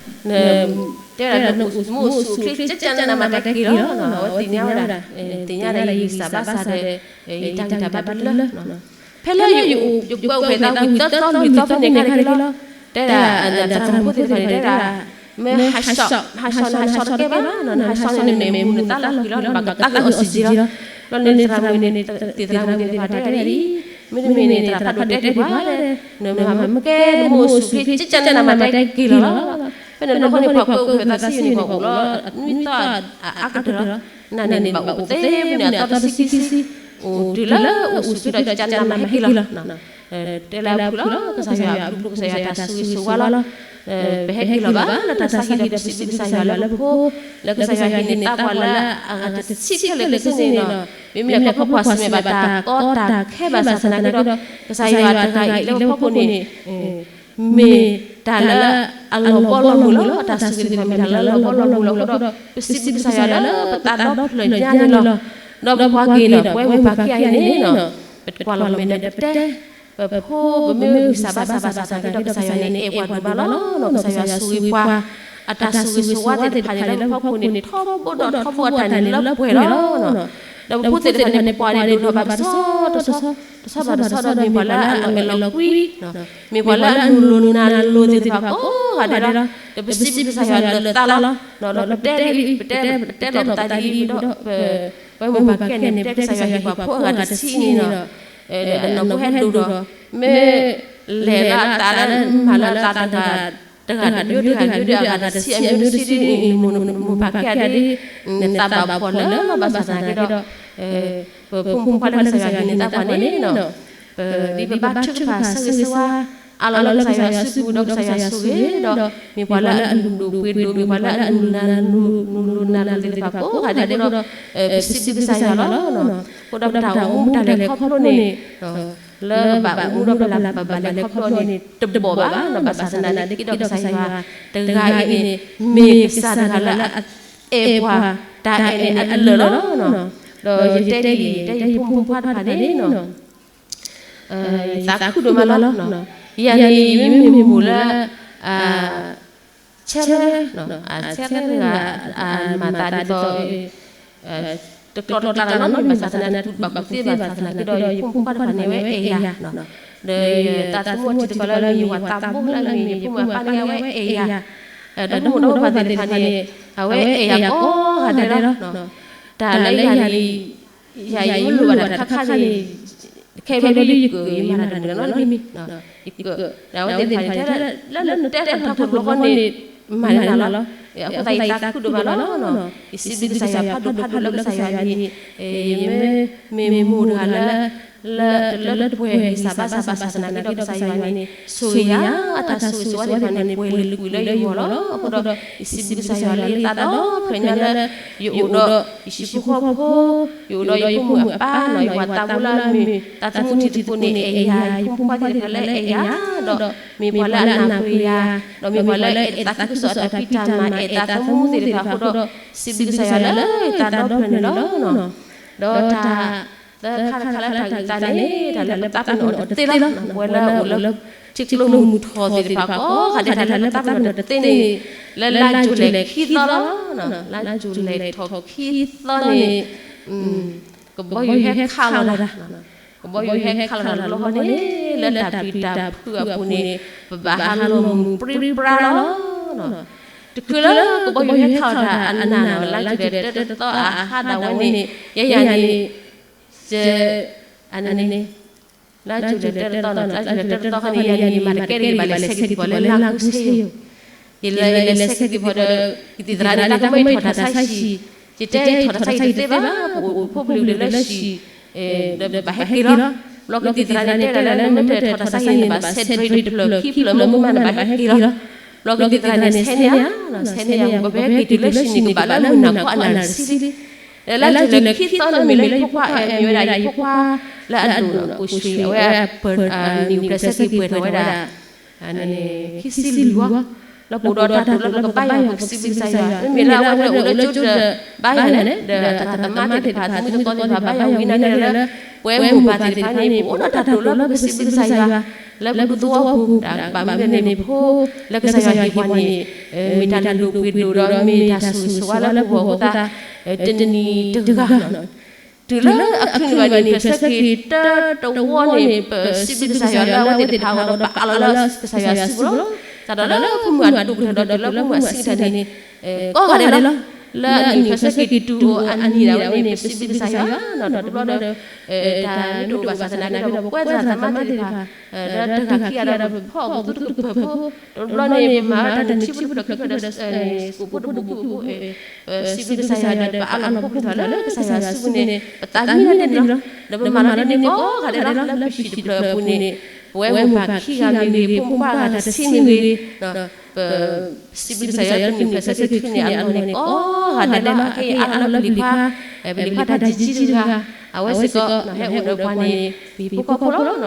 တဲဝဲဒၣ်နအိၣ်မူအိၣ်ဆူၣ်အိၣ်ချ့ ကကနးနးမၤတဲက့ၤလီၤ အဝဲသ့ၣ်ညါဝဲဒၣ် သ့ၣ်ညါဝဲဒၣ်ယဂံၢ်စၢ်ဘါစၢ်ဒီး ယတၢ်ဂံၢ်တၢ်ဘါတလၢ ဖဲလၢယအိၣ် ယကွဲးအိၣ်ဖျဲၣ်သးဝံၤသၢသီလွံၢ်သီဖဲန့ၣ်အခါန့ၣ်လီၤ တဲဒၣ် သရၣ်မုၣ်ဖိသ့ၣ်တဖၣ်န့ၣ် တဲဒၣ် မ့ၢ်ဟးဆှီၣ် ဟးဆှီၣ်န့ၣ် ဟးဆှီၣ်တကဲဘၣ်နီၤ နဟးဆှီၣ်န့ၣ် နမဲာ်မူနသးလီၤဃံၤလီၤ နဘၣ်ကးက့ၤအီစံၣ်ကံလီၤ ဘျီန့ၣ်သရၣ်မုၣ်န့ၣ် သ့ၣ်သရၣ်မုၣ်သ့ၣ်တဖၣ်တဲဝဲဒၣ်အံၤ မ့တမ့ၢ်န့ၣ် သရၣ်ဖးဒိၣ်တဲတ့ၢ်ပှၤ နမ့ၢ်မၤမ့ၢ်ကဲ နမ့ၢ်အိၣ်ဆူၣ်ချ့ ကကနးနးမၤတဲက့ၤလီၤလီၤ ဖဲန့ၣ်ဘျီဃီန့ၣ် ပှၤကွဲးအိၣ်ဖျဲၣ်သးဆံယိၤန့ၣ် ပှၤအိၣ်လီၤ နွံသီအါကတၢၢ်လီၤ နၤန့ၣ် နဘၣ်အိၣ်ပသ့န့ၣ် အသီတဆံခံဆံ အိၣ်တုၤလၢအိၣ်ဆူၣ်ချ့ဒီး ကကနးနးမၤဟဲက့ၤလီၤ တဲလၢအဖုၣ်လီၤ ကစၢ်ယွၤအဘျုးဖှိၣ် ကစၢ်ယွၤတၢ်ဆိၣ်ဂ့ၤဆိၣ်ဝါလီၤ ပဟဲက့ၤလီၤဘၣ်လၢတၢ်ဆါဟံၣ်ဒီး ပစံးဘျုးကစၢ်ယွၤလၢပဖိ, လၢကစၢ်ယွၤဟ့ၣ်န့ၢ်သးပှၢ်လၢအဂၤတဆံခဲလၢာ်ခဲဆ့န့ၣ်လီၤ. မ့မ့ၢ်လၢခီဖျိပှၤစံးမ့ၢ်ဘၣ်တၢ်ကီတၢ်ခဲဘၣ်ဆၣ်သနာ်က့ဒီး ကစၢ်ယွၤတဂၤအံၤလၢပဖီခိၣ်န့ၣ် မ့ၢ်တၢ်လၢအလီၤဘီလီၤမုၢ်လီၤ. တၢ်ဆိၣ်ဂ့ၤသ့ၣ်တဖၣ်မ့ၢ်တၢ်လၢအလီၤဘီလီၤမုၢ်လီၤ. အဃိဒီး ပစံးဘျုးကစၢ်ယွၤလၢပသးဒီဖျၢၣ်ညါန့ၣ်လီၤ. ဒီးပပှၤက့ၤဒီး ပဝဲမိၢ်ပၢ်ခံဂၤအံၤန့ၣ် ပတကွၢ်လီၤမဲာ်ဒီးပတဲ ပဖိပမ့ၢ်ဂံၢ်စၢ်ဘါစၢ်ဘၣ်ဆၣ်သနာ်က့ဒီး ကစၢ်ယွၤန့ၣ်အဲၣ်ပှၤဒိၣ်မးလီၤ. ကစၢ်ယွၤဆိၣ်ဂ့ၤပှၤ အတၢ်ဆိၣ်ဂ့ၤဆိၣ်ဝါသ့ၣ်တဖၣ်န့ၣ် လၢပဖီခိၣ်န့ၣ် ထီဘိဒီးထီဘိအတၢ်န့ၣ်လၢပှဲၤလီၤ. ဒီးပဖိသ့ၣ်တဖၣ်န့ၣ် ပပှၤန့ၣ်ဒိၣ်ထီၣ်ဘၣ်တဆီတဆီ တဆီဘၣ်တဆီဒီး မ့ၢ်ပှၤလၢအလီၤအဲၣ်လီၤကွံ မ့ၢ်ပှၤလၢအနုာ်လိၤနၤလိၤသ့ၣ်တဖၣ်ကိးဂၤဒဲးလီၤ. ဒီးပစံးဘျုးကစၢ်ယွၤလၢသးလီၤ. ဒီးပတဲ ပတဲပတဲလီၤပသးဒ်အံၤဒီး ပဝဲမိၢ်ပၢ်ခံဂၤန့ၣ် ပတဲကစၢ်ယွၤဟ့ၣ်ပှၤဖိအဂၤတဆံန့ၣ်ဒီး အနီၢ်ဖိဟဲဒိၣ်ဒီး မ့ၢ်လဲၤလၢအသးလၢမၤလၢအသးတဂၤ တဂၤတမံၤတဂၤတမံၤဒီး အဂၤတဆံအမံၤတဆံဒ်န့ၣ် မိၢ်မိၢ်ပၢ်ခံဂၤဒ် နသးဘၣ်ဖှီၣ်လၢဘၣ်ဆၣ်သနာ်က့ဒီး ပဖိမုၣ်ဖိခွါလၢကစၢ်ယွၤဟ့ၣ်န့ၢ်သးပှၢ်န့ၣ် ဒ်ပဘါထုကဖၣ်ဆၢဂ့ၤဆၢဝါ အါလီၤလၢကစၢ်ယွၤစုပူၤဒီး ကစၢ်ယွၤဆိၣ်ဂ့ၤဒီး မ့ၢ်ပှၤလၢအလုၢ်ဒိၣ်ပှ့ၤဒိၣ် မ့ၢ်ပှၤလၢအနုာ်ဒိၣ်ပှ့ၤဒိၣ်မ့ၢ်ပှၤလၢအနုာ်လၤနုာ်လိၤသ့ၣ်တဖၣ်ကိးဂၤဒဲးအဃိဒီး ပစံးဘျုးကစၢ်ယွၤလီၤ. အဃိဒီးပတၢ်အိၣ်မူတၢ်လဲၤခီဖျိန့ၣ် လၢပဘၣ်အိၣ်မူဒီးပလၢ်ပဘၣ်လဲၤခီဖျိန့ၣ် တဘီၣ်ဘၣ် ဘၣ်ဆၣ်သနာ်က့ဒီး ကစၢ်ယွၤတဂၤအံၤန့ၣ် မ့ၢ်ကစၢ်တဂၤလၢအအဲၣ်ပှၤ တၢ်အဲၣ်န့ၣ်အလၢာ်လီၤ. ဒီးယတဲဒ်အံၤ တဲယဖိမုၣ်ဖိခွါတဖၣ်န့ၣ် ယသးခုဒိၣ်မးလီၤ. ယၤန့ၣ် ယမ့ၢ်မိၢ်လၢ ဆဲးလၢ ဆဲးလၢတဂၤ မၤသးဒ်သိး တကျီတကျါလီၤနီၤ မ့ၢ်ဘၣ်ဆၣ်သနာ်က့ တူၢ်ဘၣ်ကူၣ်သ့ဘၣ်ဆၣ်သနာ်က့ဒီး ယဖိမုၣ်ဖိခွါတဖၣ်န့ၣ် အဝဲအဲၣ်ယၤ ဒီးယသးသမူထံတခီလၢအမ့ၢ်ယဝၤသးဘိလၢအမ့ၢ် ယဖိမုၣ်အပၢ်န့ၣ် အဝဲအဲၣ်ယၤ ဒီးမိၢ်ဒီးပၢ်သ့ၣ်တဖၣ်န့ၣ် အဝဲအဲၣ်ယၤကိးဂၤဒဲးလီၤ. တၢ်လၢယၤန့ၣ် ယၤယမ့ၢ်လိၣ်ဘၣ်တၢ်တခါခါန့ၣ် ခဲဘျီဒ်ယကၢၣ် ယမၤတၢ်တမုာ်နီတမံၤ ယကၢၣ် ဒီးအဝဲသ့ၣ်တဖၣ်န့ၣ် ထဲလၢနတဲတၢ်ထီခိၣ်တဘျီဃီန့ၣ် မၤန့ၢ်နၤလီၤ. အဃိသတးယသးခုဒိၣ်မးလီၤ. ယစံးဘျုးကစၢ်ယွၤဖးဒိၣ်ဖးဒိၣ်လၢကစၢ်ယွၤန့ၣ် ယမ့ၢ်မိၢ်တဂၤလၢ လၢတလၢတပှဲၤဂံၢ်စၢ်ဘါစၢ်ဘၣ်ဆၣ်သနာ်က့ဒီး ကစၢ်ယွၤန့ၣ် ဆိၣ်ဂ့ၤယၤ အတၢ်ဆိၣ်ဂ့ၤဆိၣ်ဝါသ့ၣ်တဖၣ်န့ၣ် ပှဲၤလုာ်ကွံာ်လၢယဂီၢ်လီၤ. အဃိဒီး ယစံးဘျုးကစၢ်ယွၤလၢယသးဒီဖျၢၣ်ညါလၢ ယအိၣ်ဒီး ယဟံၣ်ဖိဃီဖိ ယအိၣ်ဒီးယဖိမုၣ်အပၢ်နီၤ ယဝၤသးဘိလၢအမ့ၢ် သးသမူထံတပူၤန့ၣ် အဲၣ်ယၤ ယဖိမုၣ်ဖိခွါသ့ၣ်တဖၣ်လၢအဲၣ်ယၤ ဒီးမ့ၢ်ပှၤလၢအနၢ်ပၢၢ်ယၤ ဒီးမ့ၢ်ပှၤလၢအဲၣ်သးခုကစီၣ်အတၢ်ဖံးတၢ်မၤ အဲၣ်သးသမူသ့ၣ်တဖၣ်အဃိဒီး စံးဘျုးကစၢ်ယွၤလၢယသးဒီဖျၢၣ်န့ၣ်လီၤ. ဒီးတၢ် လၢခါတခါလၢတၢ်ဂံၢ်တၢ်န့ၣ် တၢ်လၢပသးပ့ၤနီၣ်တသ့လီၤ. ပဝဲလၢအအိၣ်လၢ ထံကျိမုၢ်ထီၣ်သ့ၣ်တဖၣ်ကိးဂၤဒဲး တၢ်လၢပသးပ့ၤနီၣ်တသ့န့ၣ် လၢလါယူၤလံခံသီလီၤ. လါယူၤလံထီၣ်ခံသီန့ၣ် ကဘီယူၤဟဲခးလီၤတၢ် ကဘီယူၤဟဲခးလီၤတၢ်တဘျီဃီန့ၣ် လၢတၢ်ပျံၤတၢ်ဖုးအပူၤန့ၣ် ပဘၣ်ဟးလီၤမုၢ်ပြံပြါလီၤ. တချုးလၢကဘီယူၤဟဲခးလီၤတၢ်အနၢ်နီၤ လါယူၤလံတၢတသီအဟါဒၣ်ဝဲန့ၣ် ယဲယၤန့ၣ် ယ အန့ၣ် လါယူၤလံတၢတသီနီၤ လါယူၤလံတၢတသီခီန့ၣ် ယၤန့ၣ် ယမၤတကဲတဂ့ၤဘၣ်လဲၤဆဲးကံၢ်ပူၤလၢလါကူစ့ယိၤ ယလဲၤဆဲးကံၢ်ပူၤဒီး ကသံၣ်သရၣ်န့ၣ် တၢ်ကမၢထီၣ်တၢ်ဆါဟံၣ် ယတဲထီၣ်တၢ်ဆါဟံၣ်တသ့ဘၣ် ပအိၣ်ဖိပလံၤလၢဟံၣ် ဒီးဘၣ်ဟဲက့ၤလီၤ. ဘျီကသံၣ်သရၣ်န့ၣ် တဲဒၣ်လၢနမ့ၢ်တထီၣ်တၢ်ဆါဟံၣ်န့ၣ် ဘၣ်ဆဲးတြံတဖျၢၣ်ခံဖျၢၣ်မ့ၢ်မးန့ၣ် ဘၣ်ဟဲက့ၤလီၤ. ဘျီကသံၣ်သရၣ်န့ၣ် ဆဲးန့ၢ်ဧါ ဆဲးန့ၢ်ဧါ ပကဘၣ်ဟဲက့ၤတုၤလၢဟံၣ်န့ၣ် ကဘၣ်လၢမုၢ်နၤခီအနၢ်တဆံလံ လၢလါယူၤလံခံသီန့ၣ် မ့ၢ်လၢယဖိခွါ မ့ၢ်ဝဲဒၣ်ယဖိခွါ လၢအဒိၣ်ကိၣ်ဆှံ အဝဲ နံၣ်ဖျၢၣ်ဆၢက့ၤပှဲၤထီၣ်ဝဲဒၣ် ခံဆံလွံၢ်ဝီ လၢပအိၣ်ဒီးတၢ်တိာ်လၢပကဘါယွၤ ပစံးဘျုးကစၢ်ယွၤ မ့မ့ၢ်လၢအဝဲဒၣ်အိၣ်လၢကၠိဒီး ဘါယွၤန့ၣ် ဒီးတၢ်သးသမါသ့ၣ်တဖၣ် သမုၢ်သကိးသ့ၣ်တဖၣ် ဘါယွၤဝံၤနာ်က့လၢ ပဝဲမိၢ်ပၢ်သ့ၣ်တဖၣ်န့ၣ် ပအိၣ်ဒီးတၢ်တိာ်လၢပကစံးဘျုးကစၢ်ယွၤ လၢပဒူသဝီပူၤ တၢ်ဘၣ်မနုၤန့ၣ် ပဖိ လၢကစၢ်ယွၤဟ့ၣ်ပှၤန့ၣ် မ့ၢ်တၢ်လုၢ်ဒိၣ်ပှ့ၤဒိၣ်ဒီး မ့ၢ်တၢ်ဆိၣ်ဂ့ၤဆိၣ်ဝါလၢပဂီၢ်အဃိသတး တနံၤတဂၤ တုၤလၢအချုးန့ၣ်ဘၣ်န့ၣ် ဖျၢၣ်ဆၢက့ၤတၢတဝီန့ၣ် ပစံးဘျုးကစၢ်ယွၤလၢအဝဲသ့ၣ်တဖၣ်အဂီၢ်ဒီး ပအးလီၤလၢကစၢ်ယွၤစုပူၤလီၤ. တၢ်ဒီးလၢဖိမုၣ်အဒိၣ်ကတၢၢ်ဒီး တုၤလၢဖိမုၣ်အဆံးကတၢၢ်န့ၣ် ကိးဂၤဒဲးလီၤ. လၢအနံၣ်ဖျၢၣ်ဆၢက့ၤတုၤအိၣ်အနံၣ်ဒၣ်ဝဲန့ၣ် ပစံးဘျုးကစၢ်ယွၤ ဒီးတဘျီဒီး တၢ်မ့ၢ်တအိၣ်ဘၣ်ဆၣ်သနာ်က့ဒီး ပဝဲသရၣ်သမါသ့ၣ်တဖၣ် လၢတဂၤခံဂၤဒီး ပဖီၣ်ပသူတကပၤဖိ တဘျီန့ၣ် ပမၤတၢ်တထံၣ်ဖိတဖျၢၣ်ခံဖျၢၣ်ဒီး ကိၣ်ဖိတဘူးဘူး ပစံးဘျုးကစၢ်ယွၤဒီး ပအးလီၤဖိသ့ၣ်တဖၣ်လၢကစၢ်ယွၤစုပူၤန့ၣ် ပသးမံတၢ်န့ၣ်လီၤ. ဒီးပမၤလီၤဒ်န့ၣ်ကိးဂၤဒဲးလီၤ လၢပဟံၣ်တဖျၢၣ်အပူၤန့ၣ် ပဝဲမိၢ်ပၢ်ခံဂၤမ့ၢ်ဂ့ၤ, ဖိမုၣ်ဖိခွါဂၤတဆံမ့ၢ်ဂ့ၤ, ပစံးဘျုးကစၢ်ယွၤလၢပနံၣ်ဖျၢၣ်ဆၢက့ၤထူန့ၣ် အလီၢ်န့ၣ်ကိးဂၤဒဲးလီၤ. ခဲအံၤအါလီၤလၢပလံၤခွါ, ပလံၤခွါတၢ်တကံတဂၤ, အဝဲစ့ၢ်ကီး ဟဲအိၣ်ဒီးပှၤန့ၣ် ပဟံၣ်ဖိဃီဖိလီၤ.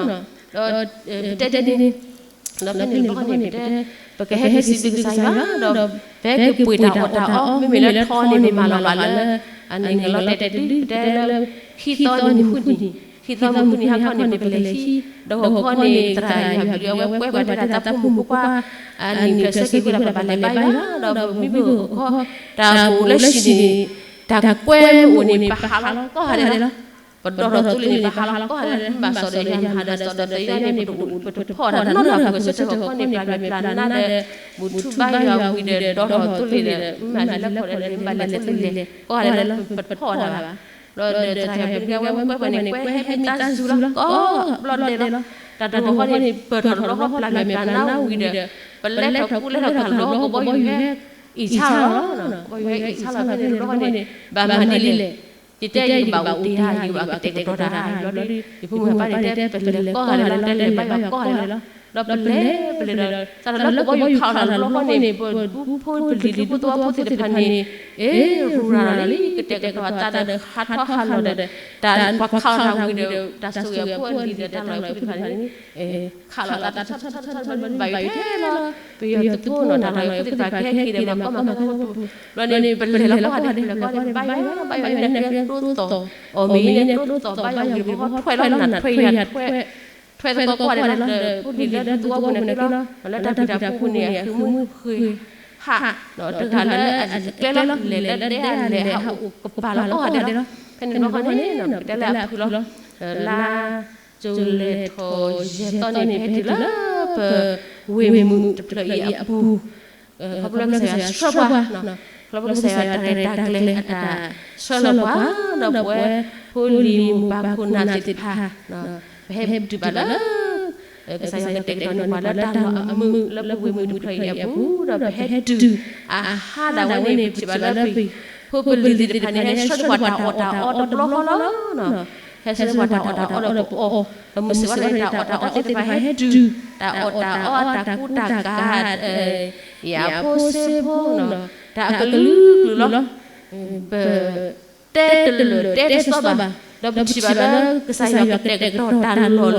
ဒီးပတဲဒ်န့ၣ် ဒီးဖဲန့ၣ်တဘျီဃီန့ၣ် ပတဲ ပကဟဲက့ၤစံးဘျုးကစၢ်ယွၤ ဒီး ပဟဲက့ၤပှ့ၤတၢ်အီၣ်တၢ်အီ, မ့မ့ၢ်လၢထီန့ၣ် ပမၤလီၤဘၣ်လၢ အန့ၣ်ကလီတဲာ်တဒု, ပတဲလၢ ခံသီနံၤဃုနံၤ, ခံသီမုၢ်ဃုနံၤဟါခီန့ၣ် ပကလဲၤဟံး, ဒီးဂီၤခီန့ၣ် သရၣ်ယွၤဘျုးအဝဲကွဲပှၤတဲဒၣ်သးဖိမုၣ်ဖိခွါ အနံၣ်ဖျၢၣ်ဆၢက့ၤဝဲဒီး ပဘၣ်လဲၤဘါယွၤ, ဒီးပမ့ၢ်ဘၣ်ဂီၤခီ တၢ်အိၣ်လၢဟံၣ်န့ၣ် တၢ်ကွဲမုာ်အိၣ်န့ၣ် ပဟးလီၤကိးဂၤဒဲးလီၤ. ပဒီထီၣ်သိလ့ၣ်န့ၣ် ပဟးလီၤကိးဂၤဒဲး, မ့ၢ်ဘၣ်စီၤဒီးယၤ မ့ၢ်ဟးဒီးစီၤဒီးသယါန့ၣ် ပတဖီၣ်တၢ်နီတဂၤ, ပကဆၢထၢၣ်ဂီၤခီန့ၣ် ပျၢ်ပျၢ်နးနးဒီး ဘူၣ်ထူဘါယွၤဝံၤဒီး ဒီထီၣ်သိလ့ၣ်ဒီး မ့ၢ်ဘၣ်လဲၤလၢဖီၣ်ဒီး မ့ၢ်ဘၣ်လဲၤသိလ့ၣ်လဲၣ် ကိးဂၤဒဲးလီၤ, ပတဖီၣ်တၢ်ဘၣ်. ဒီးသရၣ်ယွၤဘျုးကဝဲကွဲပှၤန့ၣ် ကွဲဟဲမ့ၢ်တၢ်စူၤလီၤ ကိးဘျီဒဲးလီၤ. တၢ်တဂီၤခီန့ၣ် ပၢၢ်ထီၣ်တဘျီဃီ ပျၢ်မဲာ်ပျၢ်နါဝံၤဒီး ပလဲၤထီၣ်ကူလဲၤထီၣ်ကၢ်လီၤ ကဘီယူၤဟဲအံၣ်ဆါလီၤ, ကဘီယူၤဟဲအံၣ်ဆါလီၤ ဖဲန့ၣ်တဘျီဃီန့ၣ် ဘၣ်မၤဒ်လဲၣ်. ယတဲယဘၣ်အိၣ်တ့ၢ်ဧါ, ယဘၣ်ကတဲာ်ကတီၤတၢ်ဧါ, ဘျီဒီး ယဖိမုၣ်အပၢ်န့ၣ်တဲ ပလဲၤကိးဂၤဒဲးလီၤ, ပလဲၤဘါယွၤကိးဂၤဒဲးလီၤ. ဒီးပလဲၤ ပလဲၤဒီး တၢ်လၢကဘီယူၤခးအီၣ်တၢ်တဘျီဃီန့ၣ် ပဒူဖိပလံၤဒူဖိသဝီဖိသ့ၣ်တဖၣ်န့ၣ် အ့ ရူၤရၤလီၤလံ ကတဲာ်ကတီၤအသးဒီး ဟးထီၣ်ဟးလီၤဒီး တၢ်ပှၤခးအီၣ်တၢ်ဝံၤဒီး တၢ်ဆိၣ်ဂ့ၤအဖိအလံၤဒီး တၢ်လီၢ်ဖိသ့ၣ်တဖၣ်န့ၣ် ခးလီၤသးတဆီဆီဆီဆီ ဘၣ်ယိၣ်ထဲလီၤ, ပယီၤသုးဖိနီၤ တၢ်လီၢ်ဖိသ့ၣ်တဖၣ်ကဟဲက့ၤဒီးမၤကီမၤခဲဖိပူၤ, ဘျီန့ၣ် ပလဲၤလီၤကိးဂၤဒဲး ပလဲၤကိးဂၤဒဲး ဘါယွၤ ဘါယွၤန့ၣ်ကျိသီၣ်, အီၣ်မ့ၢ်အံၤန့ၣ်ကျိသီၣ် ဘါယွၤဂ့ၢ်ဘီထွဲလီၤ နၢ်ထွဲယၢ်ထွဲ ထွဲသကိးကိးဂၤဒဲးလီၤ ဒီးဖိလံၤလၢဒူသဝီပူၤန့ၣ်က့လီၤ, လၢတၢ်ဘံၣ်တၢ်ဖှူပူၤန့ၣ် အဃုမုၢ်ဃုဟး, ဒီးတဂၤလၢအကျဲလီၤ လဲၤလၢဒဲအလဲၤဟးအိၣ်ကပၤလီၤကိးဂၤဒဲးလီၤ, ဖဲန့ၣ်တဘျီဃီန့ၣ် ပတဲလၢအဖုလီၤ, လါကၠိၤလဲၤထီၣ်ယဲၢ်သီန့ၣ် ပဟဲတုၤလၢပဝ့ၢ်မုၢ်တဖျၢၣ်အံၤအပူၤ ခီဖျိလၢကစၢ်ယွၤဆှၢပှၤ, ခီဖျိလၢကစၢ်ယွၤတၢ်ရဲၣ်တၢ်ကျဲၤအတၢ်ဆှၢလီၤပှၤ, ဒီးပဝဲဖိလံၤမိၢ်ပၢ်ခိၣ်နၢ်သ့ၣ်တဖၣ်, ပဟဲတုၤဘၣ်လၢ ကစၢ်ယွၤကတဲာ်ကတီၤန့ၢ်ပှၤလၢတၢ်လီၢ်အမုာ်လၢပဝ့ၢ်မုၢ်တဖျၢၣ်အံၤအပူၤ, ဒီးပဟဲတုၤအဟါဒၣ်ဝဲန့ၣ် ပထံၣ်ဘၣ်လၢပဖိပလံၤသ့ၣ်တဖၣ်န့ၣ် ဟဲဆှၢန့ၢ်ပှၤတၢ်အီၣ်တၢ်အီတဘျီဃီလီၤ. ဟဲဆှၢန့ၢ်ပှၤတၢ်အီၣ်တၢ်အီဒီးပအီၣ်, ဒီးမုၢ်စ့ၢ်ဝဲန့ၣ်တၢ်အီၣ်တၢ်အီသ့ၣ်တဖၣ်ဟဲတုၤ, တၢ်အီၣ်တၢ်အီတၢ်ကူတၢ်ကၤ, ယၤဖိစ့ဖိ, တၢ်အကလုာ်ကလုာ်လီၤ. ပတဲတလၢာ်တဲတစီဘၣ်, ဒီးပထံၣ်ဘၣ်လၢကစၢ်ယွၤကတဲာ်ကတီၤတၢ်လီၢ်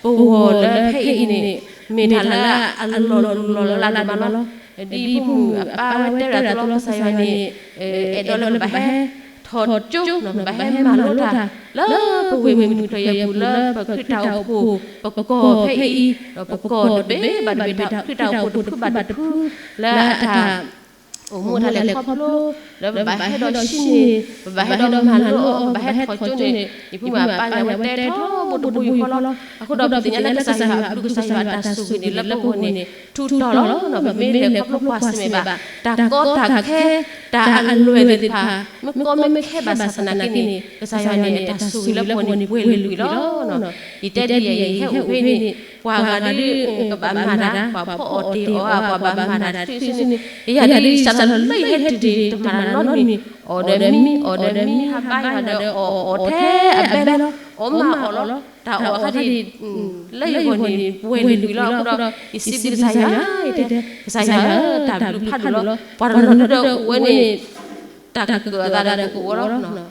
လၢပဂီၢ်လၢဖဲအံၤန့ၣ် မ့ၢ်တၢ်လၢအလီၤလူလီၤလးဒိၣ်မးလီၤ. ဒ်ယဖိမုၣ်အပၢ်ဝဲတဲဝဲဒၣ်အသိးလီၤ ကစၢ်ယွၤန့ၣ် အဲၣ်ဒိးလၢပဘၣ်ဟဲထီၣ်ကၠိ, ပဘၣ်ဟဲမၤလိတၢ် လၢပဝ့ၢ်မုၢ်တဖျၢၣ်အံၤအပူၤ လၢပခရံာ်တၢ်အိၣ်ဖှိၣ် ပကီၢ်ဖဲအံၤ, ဒီးပကီၢ်တဘ့ၣ်ဘၣ်တဘ့ၣ် ခရံာ်တၢ်အိၣ်ဖှိၣ်တဖုဘၣ်တဖု လၢအတၢ် အိၣ်မူအတၢ်လဲၤခီဖျိ, လၢပဘၣ်ဟဲဒီးဟံးန့ၢ်, ပဘၣ်ဟဲဒီးမၤလိအီၤ, ပဘၣ်ဟဲထီၣ်ကၠိန့ၣ် ယဖိမုၣ်အပၢ်န့ၣ် အဝဲတဲထီဘိတဘိယူၢ်ဃီလီၤ. အဃိဒီးပသ့ၣ်ညါလၢကစၢ်ယွၤအဘျုး ကစၢ်ယွၤအတၢ်ဆိၣ်ဂ့ၤန့ၣ် လၢပဂီၢ်န့ၣ် ထူးတီၤလီၤ. ပမ့ၢ်လဲၤခီဖျိကွၢ်ဆၢၣ်မဲာ်ဘၣ် တၢ်ကီတၢ်ခဲ တၢ်အလွဲၢ်သ့ၣ်တဖၣ် မ့ၢ်ကီမ့ၢ်ခဲဘၣ်ဆၣ်သနာ်က့န့ၣ် ကစၢ်ယွၤန့ၣ် အတၢ်ဆိၣ်ဂ့ၤလၢပဂီၢ်န့ၣ် ပှဲၤလုာ်လီၤ. ယတဲဒ်အံၤ ယဟဲအိၣ်ဖဲန့ၣ် ပှၤဂၤဒ် ကဘၣ်မၤတၢ် ပှၤဖီအီၣ်တ့ၢ်အီၣ်ဧါ ပှၤဘၣ်မၤတၢ်တစုန့ၣ် ယၤဒ်စးလီၤလၢယဟဲတုၤဒံး တမၤတၢ်နီတမံၤ, အီၣ်ဒီးမံ အီၣ်ဒီးမံ ဟးဘါယွၤဒီးအီၣ်အီၣ်ထဲအဘဲလီၤ, အီၣ်မးအီၣ်လီၤ, တၢ်အီၣ်အခါဒံး လၢယဂီၢ်န့ၣ် ပှဲၤလုာ်ကွံာ်လီၤ. အဃိဒီး ယစံးဘျုးကစၢ်ယွၤ ယတဲ ကစၢ်ယွၤဧၢ တၢ်ဘျုးဖးဒိၣ်လီၤ. ပှၤတနီၤဒုဒီးအိၣ်ဝဲန့ၣ် တၢ်ကၢၣ်အသးဒီးကကဝီၤလီ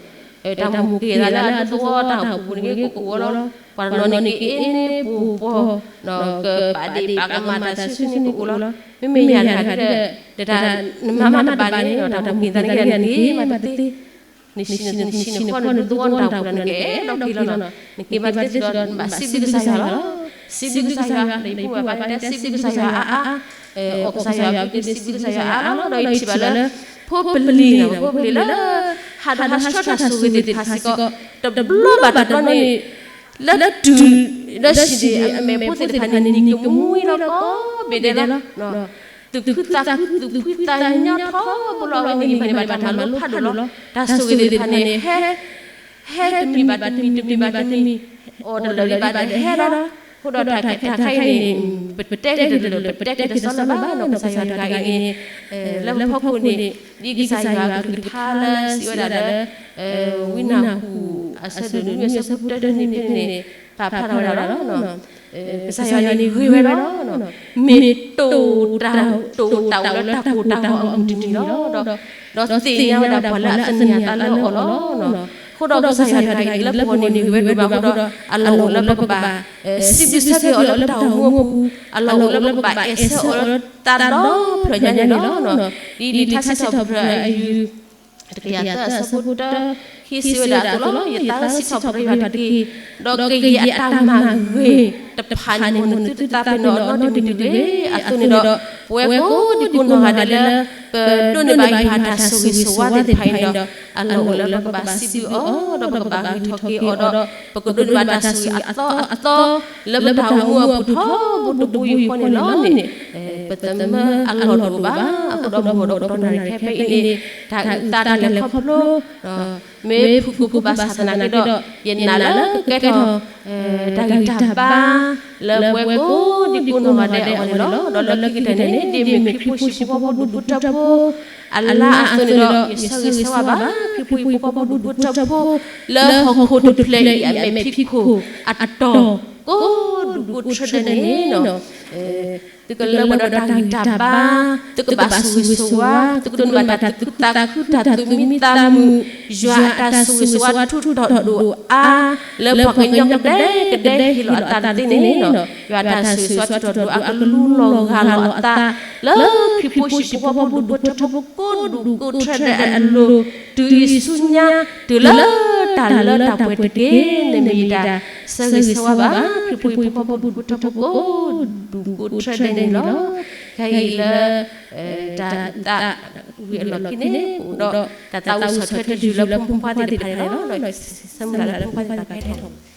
ၤ. တၢ်မူက့ၤအသးလၢအဒူသဝီတၢ်အိၣ်ဖှိၣ်ပူၤန့ၣ်က့ ကကဝီၤလီၤ. ပှၤတနီၤန့ၣ်က့ၤအ့န့ၣ်ပူၤပှီၤ ကပာ်ဒ့ၣ်ပာ်ကမၣ်တၢ်စုန့ၣ်ကအိၣ်လီၤ. မ့မ့ၢ်ယၤတဂၤဒုဒီး တၢ်နမၤမးတဘၣ်န့ၣ် တၢ်မူက့ၤသးန့ၣ်က့ၤနက့ၤမးတသ့ နံၤဆံနံၤဃီနဒူသဝီနတၢ်အိၣ်ဖှိၣ်န့ၣ် နကအဲၣ်ဒိးက့ၤလီၤနီၤ. နက့ၤမးတသ့စ့ၢ်ကီး နဘၣ်စံးဘျုးကစၢ်ယွၤလီၤ. စံးဘျုးကစၢ်ယွၤ လၢယဖိမုၣ်အပၢ်န့ၣ်တဲစံးဘျုးကစၢ်ယွၤအါအါ, အီၣ်ကစၢ်ယွၤအဘျုးစံးဘျုးကစၢ်ယွၤအါအါလီၤ. ဒီးယထံၣ်ဘၣ်လၢ ဖိပလံၤန့ၣ် ဖိပလံၤလၢ ဟးဒီးဟးဆှၢတၢ်ဆိၣ်ဂ့ၤသ့ၣ်တဖၣ်စ့ၢ်ကီး တဘျီဘၣ်တဘျီန့ၣ် လၢတုၤ လၢဟံၣ်ဒံးအမဲာ်ဖိသ့ၣ်တဖၣ်န့ၣ် နံၤကမှံလီၤကိးဘ့ၣ်ဒဲးလီၤ. သူၣ်ဖှံသးဖှံ သူၣ်ဖှံသးညီထီဘိလီၤ. အဝဲန့ၣ် ယမ့ၢ်ဘၣ်တၢ်မၤလိဖးဒိၣ်လီၤ. တၢ်ဆိၣ်ဂ့ၤသ့ၣ်တဖၣ်န့ၣ် ဟဲ ဟဲတမံၤဘၣ်တမံၤ တမံၤဘၣ်တမံၤ အီၣ်တလၢာ်ဒံးဘၣ်ဒီးဟဲလီၤ. အဃိဒီးတၢ်ခဲအံၤန့ၣ် ပတဲက့ၤတလၢာ် ပတဲက့ၤတဆီလၢၤဘၣ်နီၤ. ကစၢ်ယွၤတဂၤအံၤန့ၣ် လၢပဖီခိၣ်န့ၣ် ဒ်ကစၢ်ယွၤအကလုၢ်ကထါလၢစံးဝဲဒၣ်လၢ ဝံနၢ်ဟူၣ်အဆၢဒိၣ်နွံအဆၢဖိတၢတနံၤဖဲန့ၣ် ပာ်ဖျါထီၣ်ဝဲဒၣ်လီၤ. ကစၢ်ယွၤန့ၣ်ဂ့ၤဝဲလီၤ. မ့ၢ်တိာ်တၢ် တိာ်တၢ်အိၣ်လၢတၢ်ကိၢ်တၢ်ဂီၤအမုၢ်တနံၤလီၤ. ဒီးသ့ၣ်ညါဝဲဒၣ်ပှၤလၢအသန့ၤအသးလၢအီၤလီၤ. အဃိဒီးကစၢ်ယွၤတဂၤအံၤလၢပဂီၢ်န့ၣ်ဂ့ၤဝဲဒိၣ်မးအဃိဒီး အလီၢ်အိၣ်လၢပကဘၣ် စံးဘျုးဆၢက့ၤအီၤလၢပတၢ်အိၣ်မူအပူၤ, အလီၢ်အိၣ်လၢပကဘၣ်အဲၣ်ဆၢအီၤလၢတၢ်ဒီဖျၢၣ်ညါန့ၣ်လီၤ. ဒ်ထါစံးထီၣ်ပတြၢၤအယုၢ် တကယၤသၢအဆၢဖိတၢ ဟ့ၣ်စံးဝဲဒၣ်အသိးလီၤ. ယသးစံးထီၣ်ပတြၢၤယွၤတက့ၢ်, ဒီးကယဲၢ်အတၢ်မၤဂ့ၤတဖၣ်န့ၣ် မ်နသုတသးပ့ၤနီၣ်အီၤနီတမံၤတဂ့ၤ. အသိးန့ၣ်ဒီး ပဝဲကိးဒံကိးနီၢ်ဂၤဒဲးလၢ ပဒိးန့ၢ်ဘၣ်ယွၤတၢ်ဆိၣ်ဂ့ၤဆိၣ်ဝါသ့ၣ်တဖၣ်အံၤဒီး အလီၢ်အိၣ်လၢပကဘၣ်စံးဘျုးအီၤ ဒီးပကဘၣ်ဂ့ၤထီၣ်က့ၤအီၤဒီး ပကဒိးန့ၢ်ဘၣ်တၢ်ဆိၣ်ဂ့ၤအသီအသီ လၢပတၢ်အိၣ်မူအပူၤထီဘိတဘိယူၢ်ဃီန့ၣ်လီၤန့ၣ် ပသမၢအလီၢ်တအိၣ်ဘၣ်. အဃိဒီးမုၢ်ဒီးပတီၢ်နၣ်ရံၣ်ခဲဖဲအံၤန့ၣ် တၢ်အုၣ်သးတၢ်လဲၤခီဖျိ မ့ၢ်ဖုၣ်ကိာ်ဖုၣ်ဘၣ်ဆၣ်သနာ်က့ဒီး ယနာ်လၢကကဲထီၣ် တၢ်ဂံၢ်တၢ်ဘါ လၢပဝဲကိးဒံကိးနီၢ်ဂၤဒဲးအဂီၢ်န့ၣ်လီၤ. ဒီးလၢခံကတၢၢ်န့ၣ် ဒ်မ့ၢ်ခရံာ်ဖိဟံၣ်ဖိဃီဖိဒူၣ်ဖိထၢဖိ အလါအသိးန့ၣ်ဒီး ယဆၢဂ့ၤဆၢဝါဘၣ် ခရံာ်ဖိဟံၣ်ဖိဃီဖိဒူၣ်ဖိထၢဖိ လၢဟီၣ်ခိၣ်တဖျၢၣ်အံၤအမဲာ်ဖံးခိၣ်အတီၢ် ကိးဒူၣ်ကိးထၢဒဲးန့ၣ် သုကလၢပှဲၤဒီးတၢ်ဂံၢ်တၢ်ဘါ, သုကဘၣ်ဆိၣ်ဂ့ၤဆိၣ်ဝါ, သုကဒိးန့ၢ်ဘၣ်တၢ်သူၣ်ခုသးခု တၢ်သူၣ်မံသးမုာ်, ယွၤအတၢ်ဆိၣ်ဂ့ၤဆိၣ်ဝါထူးထီၣ်ဒိၣ်အါ, လၢပှၤကညီကဒဲကဒဲဟ့ၣ်လီၤအသးတသ့န့ၣ်, ယွၤအတၢ်ဆိၣ်ဂ့ၤဆိၣ်ဝါထူးထီၣ်ဒိၣ်အါ ကလူလီၤဂၢ်လီၤအသး, လၢခရံာ်ဖိဟံၣ်ဖိဃီဖိဒူၣ်ဖိထၢဖိကိးဒူၣ်ကိးထၢဒဲးအလိၤ, တုၤဆူညါ, တုၤလၢတၢ်လၢတၢ်ပှဲၤတက့ၢ်. န့ၣ်မ့ၢ်ယတၢ်ဆၢဂ့ၤဆၢဝါဘၣ် ခရံာ်ဖိဟံၣ်ဖိဃီဖိဒူၣ်ဖိထၢဖိကိးဒူၣ်ကိးထၢဒဲးန့ၣ်လီၤ. ခဲအံၤလၢ တၢ်သးဝံၣ်အလီၢ်ခံန့ၣ် ပအိၣ်ဒီးတၢ်သးဝံၣ်ဆီၣ်ထွဲတယုၢ်လၢဖိမုၣ်ဖိခွါသ့ၣ်တဖၣ်န့ၣ်လီၤ. ဆၢမုၢ်လၢ်လၢဖိခွါသ့ၣ်တဖၣ်ကဲထီၣ်